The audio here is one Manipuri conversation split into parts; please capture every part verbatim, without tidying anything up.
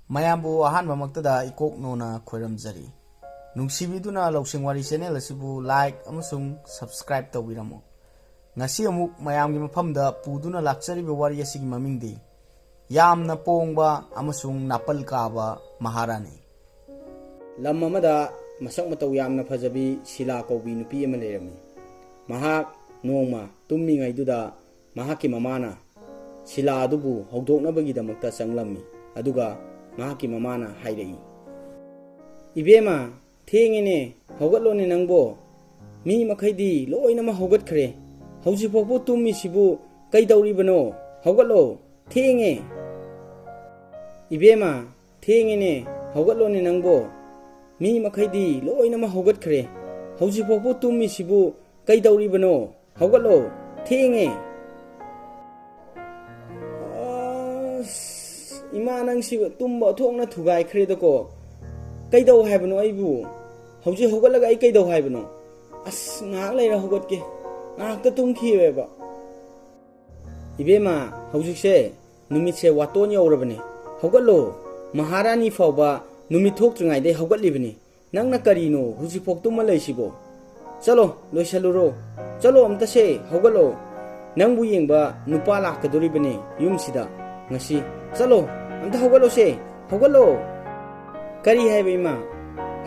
ꯃꯌꯥꯝꯕꯨ ꯑꯍꯥꯟꯕꯃꯛꯇꯗ ꯏꯀꯣꯛ ꯅꯣꯅ ꯈꯣꯏꯔꯝꯖꯔꯤ꯫ ꯅꯨꯡꯁꯤꯕꯤꯗꯨꯅ ꯂꯧꯁꯤꯡ ꯋꯥꯔꯤ ꯆꯦꯅꯦꯜ ꯑꯁꯤꯕꯨ ꯂꯥꯏꯛ ꯑꯃꯁꯨꯡ ꯁꯕꯁꯀ꯭ꯔꯥꯏꯕ ꯇꯧꯕꯤꯔꯝꯃꯨ꯫ ꯉꯁꯤ ꯑꯃꯨꯛ ꯃꯌꯥꯝꯒꯤ ꯃꯐꯝꯗ ꯄꯨꯗꯨꯅ ꯂꯥꯛꯆꯔꯤꯕ ꯋꯥꯔꯤ ꯑꯁꯤꯒꯤ ꯃꯃꯤꯡꯗꯤ ꯌꯥꯝꯅ ꯄꯣꯡꯕ ꯑꯃꯁꯨꯡ ꯅꯥꯄꯜ ꯀꯥꯕ ꯃꯍꯥꯔꯥꯅꯤ꯫ ꯂꯝ ꯑꯃꯗ ꯃꯁꯛ ꯃꯇꯧ ꯌꯥꯝꯅ ꯐꯖꯕꯤ ꯁꯤꯂꯥ ꯀꯧꯕꯤ ꯅꯨꯄꯤ ꯑꯃ ꯂꯩꯔꯝꯃꯤ꯫ ꯃꯍꯥꯛ ꯅꯣꯡꯃ ꯇꯨꯝꯃꯤꯉꯩꯗꯨꯗ ꯃꯍꯥꯛꯀꯤ ꯃꯃꯥꯅ ꯁꯤꯂꯥ ꯑꯗꯨꯕꯨ ꯍꯧꯗꯣꯛꯅꯕꯒꯤꯗꯃꯛꯇ ꯆꯪꯂꯝꯃꯤ꯫ ꯑꯗꯨꯒ ꯃꯍꯥꯛꯀꯤ ꯃꯃꯥꯅ ꯍꯥꯏꯔꯛꯏ, "ꯏꯕꯦꯝꯃ, ꯊꯦꯡꯉꯦꯅꯦ, ꯍꯧꯒꯠꯂꯣꯅꯦ ꯅꯪꯕꯣ꯫ ꯃꯤ ꯃꯈꯩꯗꯤ ꯂꯣꯏꯅꯃꯛ ꯍꯧꯒꯠꯈ꯭ꯔꯦ꯫ ꯍꯧꯖꯤꯛꯐꯥꯎꯕ ꯇꯨꯝꯃꯤꯁꯤꯕꯨ ꯀꯩꯗꯧꯔꯤꯕꯅꯣ? ꯍꯧꯒꯠꯂꯣ, ꯊꯦꯡꯉꯦ꯫ ꯏꯕꯦꯝꯃ, ꯊꯦꯡꯉꯦꯅꯦ, ꯍꯧꯒꯠꯂꯣꯅꯦ ꯅꯪꯕꯣ꯫ ꯃꯤ ꯃꯈꯩꯗꯤ ꯂꯣꯏꯅꯃꯛ ꯍꯧꯒꯠꯈ꯭ꯔꯦ꯫ ꯍꯧꯖꯤꯛꯐꯥꯎꯕ ꯇꯨꯝꯃꯤꯁꯤꯕꯨ ꯀꯩꯗꯧꯔꯤꯕꯅꯣ? ꯍꯧꯒꯠꯂꯣ, ꯊꯦꯡꯉꯦ꯫" ꯑꯁ, ꯏꯃꯥ, ꯅꯪꯁꯤ ꯇꯨꯝꯕ ꯑꯣꯟꯊꯣꯛꯅ ꯊꯨꯒꯥꯏꯈ꯭ꯔꯦꯗꯀꯣ꯫ ꯀꯩꯗꯧ ꯍꯥꯏꯕꯅꯣ ꯑꯩꯕꯨ? ꯍꯧꯖꯤꯛ ꯍꯧꯒꯠꯂꯒ ꯑꯩ ꯀꯩꯗꯧ ꯍꯥꯏꯕꯅꯣ? ꯑꯁ, ꯉꯥꯏꯍꯥꯛ ꯂꯩꯔ ꯍꯧꯒꯠꯀꯦ꯫ ꯉꯥꯏꯍꯥꯛꯇ ꯇꯨꯝꯈꯤꯑꯕ꯫ "ꯏꯕꯦꯝꯃ, ꯍꯧꯖꯤꯛꯁꯦ ꯅꯨꯃꯤꯠꯁꯦ ꯋꯥꯇꯣꯟ ꯌꯧꯔꯕꯅꯦ꯫ ꯍꯧꯒꯠꯂꯣ꯫ ꯃꯍꯥꯔꯥꯅꯤ ꯐꯥꯎꯕ ꯅꯨꯃꯤꯠ ꯊꯣꯛꯇ꯭ꯔꯤꯉꯩꯗꯩ ꯍꯧꯒꯠꯂꯤꯕꯅꯤ꯫ ꯅꯪꯅ ꯀꯔꯤꯅꯣ ꯍꯧꯖꯤꯛꯐꯥꯎ ꯇꯨꯝꯃ ꯂꯩꯁꯤꯕꯣ? ꯆꯠꯂꯣ, ꯂꯣꯏꯁꯜꯂꯨꯔꯣ꯫ ꯆꯠꯂꯣ, ꯑꯝꯇꯁꯦ ꯍꯧꯒꯠꯂꯣ꯫ ꯅꯪꯕꯨ ꯌꯦꯡꯕ ꯅꯨꯄꯥ ꯂꯥꯛꯀꯗꯣꯔꯤꯕꯅꯦ ꯌꯨꯝꯁꯤꯗ ꯉꯁꯤ꯫ ꯆꯠꯂꯣ, ꯑꯝꯇ ꯍꯧꯒꯠꯂꯣꯁꯦ, ꯍꯧꯒꯠꯂꯣ꯫" "ꯀꯔꯤ ꯍꯥꯏꯕ, ꯏꯃꯥ?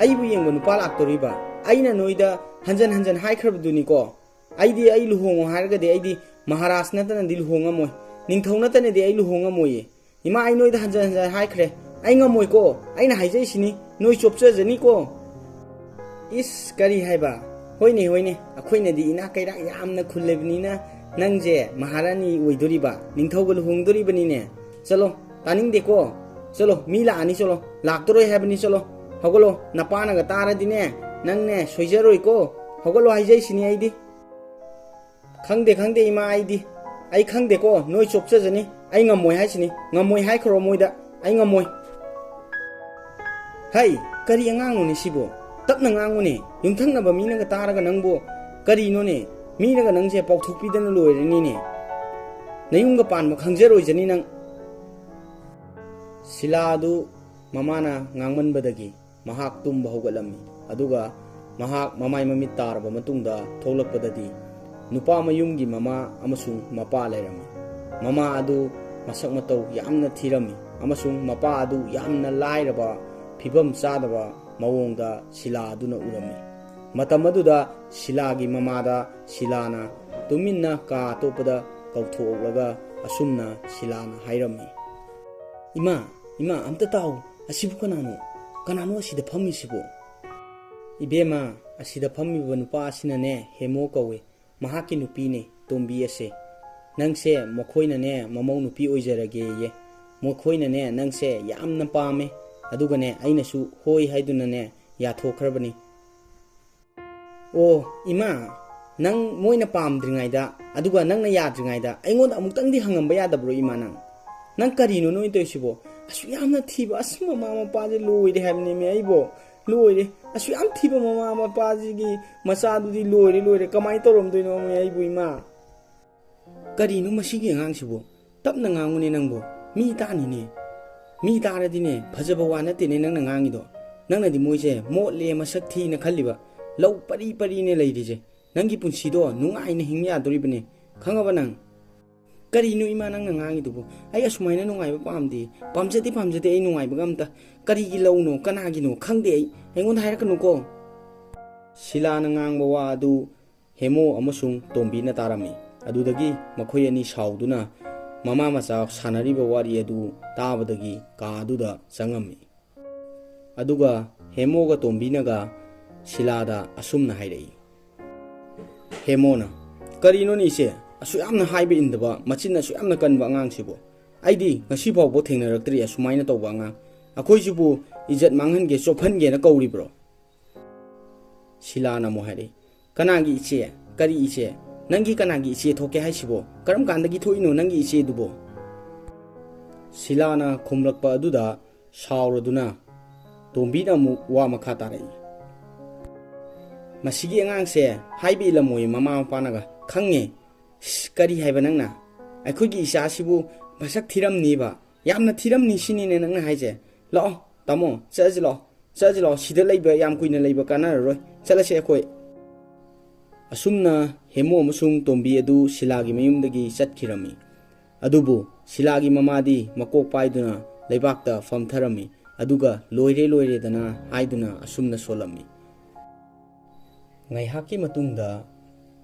ꯑꯩꯕꯨ ꯌꯦꯡꯕ ꯅꯨꯄꯥ ꯂꯥꯛꯇꯣꯔꯤꯕ? ꯑꯩꯅ ꯅꯣꯏꯗ ꯍꯟꯖꯟ ꯍꯟꯖꯟ ꯍꯥꯏꯈ꯭ꯔꯕꯗꯨꯅꯤꯀꯣ꯫ ꯑꯩꯗꯤ ꯑꯩ ꯂꯨꯍꯣꯡꯉꯣ ꯍꯥꯏꯔꯒꯗꯤ ꯑꯩꯗꯤ ꯃꯍꯥꯔꯥꯖ ꯅꯠꯇꯅꯗꯤ ꯂꯨꯍꯣꯡꯉꯝꯃꯣꯏ꯫ ꯅꯤꯡꯊꯧ ꯅꯠꯇꯅꯗꯤ ꯑꯩ ꯂꯨꯍꯣꯡꯉꯝꯃꯣꯏꯌꯦ꯫ ꯏꯃꯥ, ꯑꯩ ꯅꯣꯏꯗ ꯍꯟꯖꯟ ꯍꯟꯖꯟ ꯍꯥꯏꯈ꯭ꯔꯦ꯫ ꯑꯩ ꯉꯝꯃꯣꯏꯀꯣ꯫ ꯑꯩꯅ ꯍꯥꯏꯖꯩꯁꯤꯅꯤ, ꯅꯣꯏ ꯆꯣꯞꯆꯖꯅꯤꯀꯣ꯫" "ꯏꯁ, ꯀꯔꯤ ꯍꯥꯏꯕ? ꯍꯣꯏꯅꯦ, ꯍꯣꯏꯅꯦ, ꯑꯩꯈꯣꯏꯅꯗꯤ ꯏꯅꯥꯛ ꯀꯩꯔꯥꯛ ꯌꯥꯝꯅ ꯈꯨꯜꯂꯕꯅꯤꯅ ꯅꯪꯁꯦ ꯃꯍꯥꯔꯥꯅꯤ ꯑꯣꯏꯗꯣꯔꯤꯕ, ꯅꯤꯡꯊꯧꯒ ꯂꯨꯍꯣꯡꯗꯣꯔꯤꯕꯅꯤꯅꯦ꯫ ꯆꯠꯂꯣ, ꯇꯥꯅꯤꯡꯗꯦꯀꯣ꯫ ꯆꯠꯂꯣ, ꯃꯤ ꯂꯥꯛꯑꯅꯤ, ꯆꯠꯂꯣ꯫ ꯂꯥꯛꯇꯣꯔꯣꯏ ꯍꯥꯏꯕꯅꯤ, ꯆꯠꯂꯣ꯫ ꯍꯧꯒꯠꯂꯣ, ꯅꯄꯥꯅꯒ ꯇꯥꯔꯗꯤꯅꯦ, ꯅꯪꯅꯦ ꯁꯣꯏꯖꯔꯣꯏꯀꯣ꯫ ꯍꯧꯒꯠꯂꯣ ꯍꯥꯏꯖꯩꯁꯤꯅꯤ ꯑꯩꯗꯤ꯫" "ꯈꯪꯗꯦ, ꯈꯪꯗꯦ, ꯏꯃꯥ, ꯑꯩꯗꯤ, ꯑꯩ ꯈꯪꯗꯦꯀꯣ, ꯅꯣꯏ ꯆꯣꯞꯆꯖꯅꯤ꯫ ꯑꯩ ꯉꯝꯃꯣꯏ ꯍꯥꯏꯁꯤꯅꯤ, ꯉꯝꯃꯣꯏ ꯍꯥꯏꯈ꯭ꯔꯣ ꯃꯣꯏꯗ, ꯑꯩ ꯉꯝꯃꯣꯏ꯫" "ꯍꯩ, ꯀꯔꯤ ꯑꯉꯥꯡꯅꯣꯅꯦ ꯁꯤꯕꯣ? ꯇꯞꯅ ꯉꯥꯡꯉꯨꯅꯦ, ꯌꯨꯝꯊꯪꯅꯕ ꯃꯤꯅꯒ ꯇꯥꯔꯒ ꯅꯪꯕꯨ ꯀꯔꯤꯅꯣꯅꯦ, ꯃꯤꯅꯒ ꯅꯪꯁꯦ ꯄꯥꯎꯊꯣꯛꯄꯤꯗꯅ ꯂꯣꯏꯔꯅꯤꯅꯦ꯫ ꯅꯌꯨꯝꯒ ꯄꯥꯟꯕ ꯈꯪꯖꯔꯣꯏꯖꯅꯤ ꯅꯪ꯫" ꯁꯤꯂꯥ ꯑꯗꯨ ꯃꯃꯥꯅ ꯉꯥꯡꯃꯟꯕꯗꯒꯤ ꯃꯍꯥꯛ ꯇꯨꯝꯕ ꯍꯧꯒꯠꯂꯝꯃꯤ꯫ ꯑꯗꯨꯒ ꯃꯍꯥꯛ ꯃꯃꯥꯏ ꯃꯃꯤꯠ ꯇꯥꯔꯕ ꯃꯇꯨꯡꯗ ꯊꯣꯛꯂꯛꯄꯗꯗꯤ, ꯅꯨꯄꯥ ꯃꯌꯨꯝꯒꯤ ꯃꯃꯥ ꯑꯃꯁꯨꯡ ꯃꯄꯥ ꯂꯩꯔꯝꯃꯤ꯫ ꯃꯃꯥ ꯑꯗꯨ ꯃꯁꯛ ꯃꯇꯧ ꯌꯥꯝꯅ ꯊꯤꯔꯝꯃꯤ, ꯑꯃꯁꯨꯡ ꯃꯄꯥ ꯑꯗꯨ ꯌꯥꯝꯅ ꯂꯥꯏꯔꯕ, ꯐꯤꯕꯝ ꯆꯥꯗꯕ ꯃꯑꯣꯡꯗ ꯁꯤꯂꯥ ꯑꯗꯨꯅ ꯎꯔꯝꯃꯤ꯫ ꯃꯇꯝ ꯑꯗꯨꯗ ꯁꯤꯂꯥꯒꯤ ꯃꯃꯥꯗ ꯁꯤꯂꯥꯅ ꯇꯨꯃꯤꯟꯅ ꯀꯥ ꯑꯇꯣꯞꯄꯗ ꯀꯧꯊꯣꯛꯂꯒ ꯑꯁꯨꯝꯅ ꯁꯤꯂꯥꯅ ꯍꯥꯏꯔꯝꯃꯤ, "ꯏꯃꯥ, ꯏꯃꯥ, ꯑꯝꯇ ꯇꯥꯎ꯫ ꯑꯁꯤꯕꯨ ꯀꯅꯥꯅꯣ? ꯀꯅꯥꯅꯣ ꯑꯁꯤꯗ ꯐꯝꯃꯤꯁꯤꯕꯨ?" "ꯏꯕꯦꯝꯃ, ꯑꯁꯤꯗ ꯐꯝꯃꯤꯕ ꯅꯨꯄꯥ ꯑꯁꯤꯅꯅꯦ ꯍꯦꯃꯣ ꯀꯧꯏ꯫ ꯃꯍꯥꯛꯀꯤ ꯅꯨꯄꯤꯅꯦ, ꯇꯣꯝꯕꯤ ꯑꯁꯦ꯫ ꯅꯪꯁꯦ ꯃꯈꯣꯏꯅꯅꯦ ꯃꯃꯧ ꯅꯨꯄꯤ ꯑꯣꯏꯖꯔꯒꯦꯌꯦ꯫ ꯃꯈꯣꯏꯅꯅꯦ ꯅꯪꯁꯦ ꯌꯥꯝꯅ ꯄꯥꯝꯃꯦ꯫ ꯑꯗꯨꯒꯅꯦ ꯑꯩꯅꯁꯨ ꯍꯣꯏ ꯍꯥꯏꯗꯨꯅꯅꯦ ꯌꯥꯊꯣꯛꯈ꯭ꯔꯕꯅꯤ꯫" "ꯑꯣ, ꯏꯃꯥ, ꯅꯪ ꯃꯣꯏꯅ ꯄꯥꯝꯗ꯭ꯔꯤꯉꯩꯗ, ꯑꯗꯨꯒ ꯅꯪꯅ ꯌꯥꯗ꯭ꯔꯤꯉꯩꯗ ꯑꯩꯉꯣꯟꯗ ꯑꯃꯨꯛꯇꯪꯗꯤ ꯍꯪꯉꯝꯕ ꯌꯥꯗꯕ꯭ꯔꯣ, ꯏꯃꯥ ꯅꯪ? ꯅꯪ ꯀꯔꯤꯅꯣ ꯅꯣꯏ ꯇꯧꯔꯤꯁꯤꯕꯣ? ꯑꯁꯨꯛ ꯌꯥꯝꯅ ꯊꯤꯕ, ꯑꯁ, ꯃꯃꯥ ꯃꯄꯥꯁꯦ ꯂꯣꯏꯔꯦ ꯍꯥꯏꯕꯅꯦꯃꯤ ꯑꯩꯕꯣ, ꯂꯣꯏꯔꯦ꯫ ꯑꯁꯨꯛ ꯌꯥꯝ ꯊꯤꯕ ꯃꯃꯥ ꯃꯄꯥꯁꯤꯒꯤ ꯃꯆꯥꯗꯨꯗꯤ ꯂꯣꯏꯔꯦ, ꯂꯣꯏꯔꯦ꯫ ꯀꯃꯥꯏꯅ ꯇꯧꯔꯝꯗꯣꯏꯅꯣꯃꯤ ꯑꯩꯕꯨ, ꯏꯃꯥ?" "ꯀꯔꯤꯅꯣ ꯃꯁꯤꯒꯤ ꯑꯉꯥꯡꯁꯤꯕꯨ? ꯇꯞꯅ ꯉꯥꯡꯉꯨꯅꯦ ꯅꯪꯕꯨ꯫ ꯃꯤ ꯇꯥꯅꯤꯅꯦ꯫ ꯃꯤ ꯇꯥꯔꯗꯤꯅꯦ, ꯐꯖꯕ ꯋꯥ ꯅꯠꯇꯦꯅꯦ ꯅꯪꯅ ꯉꯥꯡꯉꯤꯗꯣ꯫ ꯅꯪꯅꯗꯤ ꯃꯣꯏꯁꯦ ꯃꯣꯠꯂꯦ, ꯃꯁꯛ ꯊꯤꯅ ꯈꯜꯂꯤꯕ꯫ ꯂꯧ ꯄꯔꯤ ꯄꯔꯤꯅꯦ ꯂꯩꯔꯤꯁꯦ꯫ ꯅꯪꯒꯤ ꯄꯨꯟꯁꯤꯗꯣ ꯅꯨꯡꯉꯥꯏꯅ ꯍꯤꯡ ꯌꯥꯗꯣꯔꯤꯕꯅꯦ꯫ ꯈꯪꯉꯕ ꯅꯪ?" "ꯀꯔꯤꯅꯣ ꯏꯃꯥ ꯅꯪꯅ ꯉꯥꯡꯉꯤꯗꯨꯕꯨ? ꯑꯩ ꯑꯁꯨꯃꯥꯏꯅ ꯅꯨꯡꯉꯥꯏꯕ ꯄꯥꯝꯗꯦ꯫ ꯄꯥꯝꯖꯗꯦ, ꯄꯥꯝꯖꯗꯦ ꯑꯩ ꯅꯨꯡꯉꯥꯏꯕꯒ ꯑꯝꯇ꯫ ꯀꯔꯤꯒꯤ ꯂꯧꯅꯣ, ꯀꯅꯥꯒꯤꯅꯣ ꯈꯪꯗꯦ ꯑꯩ꯫ ꯑꯩꯉꯣꯟꯗ ꯍꯥꯏꯔꯛꯀꯅꯨꯀꯣ꯫" ꯁꯤꯂꯥꯅ ꯉꯥꯡꯕ ꯋꯥ ꯑꯗꯨ ꯍꯦꯃꯣ ꯑꯃꯁꯨꯡ ꯇꯣꯝꯕꯤꯅ ꯇꯥꯔꯝꯃꯤ꯫ ꯑꯗꯨꯗꯒꯤ ꯃꯈꯣꯏ ꯑꯅꯤ ꯁꯥꯎꯗꯨꯅ ꯃꯃꯥ ꯃꯆꯥ ꯁꯥꯟꯅꯔꯤꯕ ꯋꯥꯔꯤ ꯑꯗꯨ ꯇꯥꯕꯗꯒꯤ ꯀꯥ ꯑꯗꯨꯗ ꯆꯪꯉꯝꯃꯤ꯫ ꯑꯗꯨꯒ ꯍꯦꯃꯣꯒ ꯇꯣꯝꯕꯤꯅꯒ ꯁꯤꯂꯥꯗ ꯑꯁꯨꯝꯅ ꯍꯥꯏꯔꯛꯏ꯫ ꯍꯦꯃꯣꯅ, "ꯀꯔꯤꯅꯣꯅꯦ ꯏꯆꯦ? ꯑꯁꯨꯛ ꯌꯥꯝꯅ ꯍꯥꯏꯕ ꯏꯟꯗꯕ, ꯃꯆꯤꯟ ꯑꯁꯨꯛ ꯌꯥꯝꯅ ꯀꯟꯕ ꯑꯉꯥꯡꯁꯤꯕꯨ? ꯑꯩꯗꯤ ꯉꯁꯤ ꯐꯥꯎꯕ ꯊꯦꯡꯅꯔꯛꯇ꯭ꯔꯤ ꯑꯁꯨꯃꯥꯏꯅ ꯇꯧꯕ ꯑꯉꯥꯡ꯫ ꯑꯩꯈꯣꯏꯁꯤꯕꯨ ꯏꯖꯠ ꯃꯥꯡꯍꯟꯒꯦ, ꯆꯣꯞꯍꯟꯒꯦꯅ ꯀꯧꯔꯤꯕ꯭ꯔꯣ?" ꯁꯤꯂꯥꯅ ꯑꯃꯨꯛ ꯍꯥꯏꯔꯛꯏ, "ꯀꯅꯥꯒꯤ ꯏꯆꯦ? ꯀꯔꯤ ꯏꯆꯦ? ꯅꯪꯒꯤ ꯀꯅꯥꯒꯤ ꯏꯆꯦ ꯊꯣꯛꯀꯦ ꯍꯥꯏꯁꯤꯕꯣ? ꯀꯔꯝ ꯀꯥꯟꯗꯒꯤ ꯊꯣꯛꯏꯅꯣ ꯅꯪꯒꯤ ꯏꯆꯦꯗꯨꯕꯣ?" ꯁꯤꯂꯥꯅ ꯈꯨꯝꯂꯛꯄ ꯑꯗꯨꯗ ꯁꯥꯎꯔꯗꯨꯅ ꯇꯣꯝꯕꯤꯅ ꯑꯃꯨꯛ ꯋꯥ ꯃꯈꯥ ꯇꯥꯔꯛꯏ, "ꯃꯁꯤꯒꯤ ꯑꯉꯥꯡꯁꯦ ꯍꯥꯏꯕ ꯏꯜꯂꯝꯃꯣꯏ ꯃꯃꯥ ꯃꯄꯥꯅꯒ꯫ ꯈꯪꯉꯦ꯫ ꯏꯁ, ꯀꯔꯤ ꯍꯥꯏꯕ ꯅꯪꯅ? ꯑꯩꯈꯣꯏꯒꯤ ꯏꯆꯥꯁꯤꯕꯨ ꯃꯁꯛ ꯊꯤꯔꯝꯅꯤꯕ? "ꯌꯥꯝꯅ ꯊꯤꯔꯝꯅꯤ ꯁꯤꯅꯤꯅꯦ ꯅꯪꯅ ꯍꯥꯏꯁꯦ꯫ ꯂꯥꯛꯑꯣ ꯇꯥꯃꯣ, ꯆꯠꯂꯁꯤ ꯂꯥꯛꯑꯣ, ꯆꯠꯂꯁꯤ ꯂꯥꯛꯑꯣ, ꯁꯤꯗ ꯂꯩꯕ ꯌꯥꯝ ꯀꯨꯏꯅ ꯂꯩꯕ ꯀꯥꯟꯅꯔꯔꯣꯏ, ꯆꯠꯂꯁꯦ ꯑꯩꯈꯣꯏ"꯫ ꯑꯁꯨꯝꯅ ꯍꯦꯃꯨ ꯑꯃꯁꯨꯡ ꯇꯣꯝꯕꯤ ꯑꯗꯨ ꯁꯤꯂꯥꯒꯤ ꯃꯌꯨꯝꯗꯒꯤ ꯆꯠꯈꯤꯔꯝꯃꯤ꯫ ꯑꯗꯨꯕꯨ ꯁꯤꯂꯥꯒꯤ ꯃꯃꯥꯗꯤ ꯃꯀꯣꯛ ꯄꯥꯏꯗꯨꯅ ꯂꯩꯕꯥꯛꯇ ꯐꯝꯊꯔꯝꯃꯤ, ꯑꯗꯨꯒ "ꯂꯣꯏꯔꯦ, ꯂꯣꯏꯔꯦꯗꯅ" ꯍꯥꯏꯗꯨꯅ ꯑꯁꯨꯝꯅ ꯁꯣꯜꯂꯝꯃꯤ꯫ ꯉꯥꯏꯍꯥꯛꯀꯤ ꯃꯇꯨꯡꯗ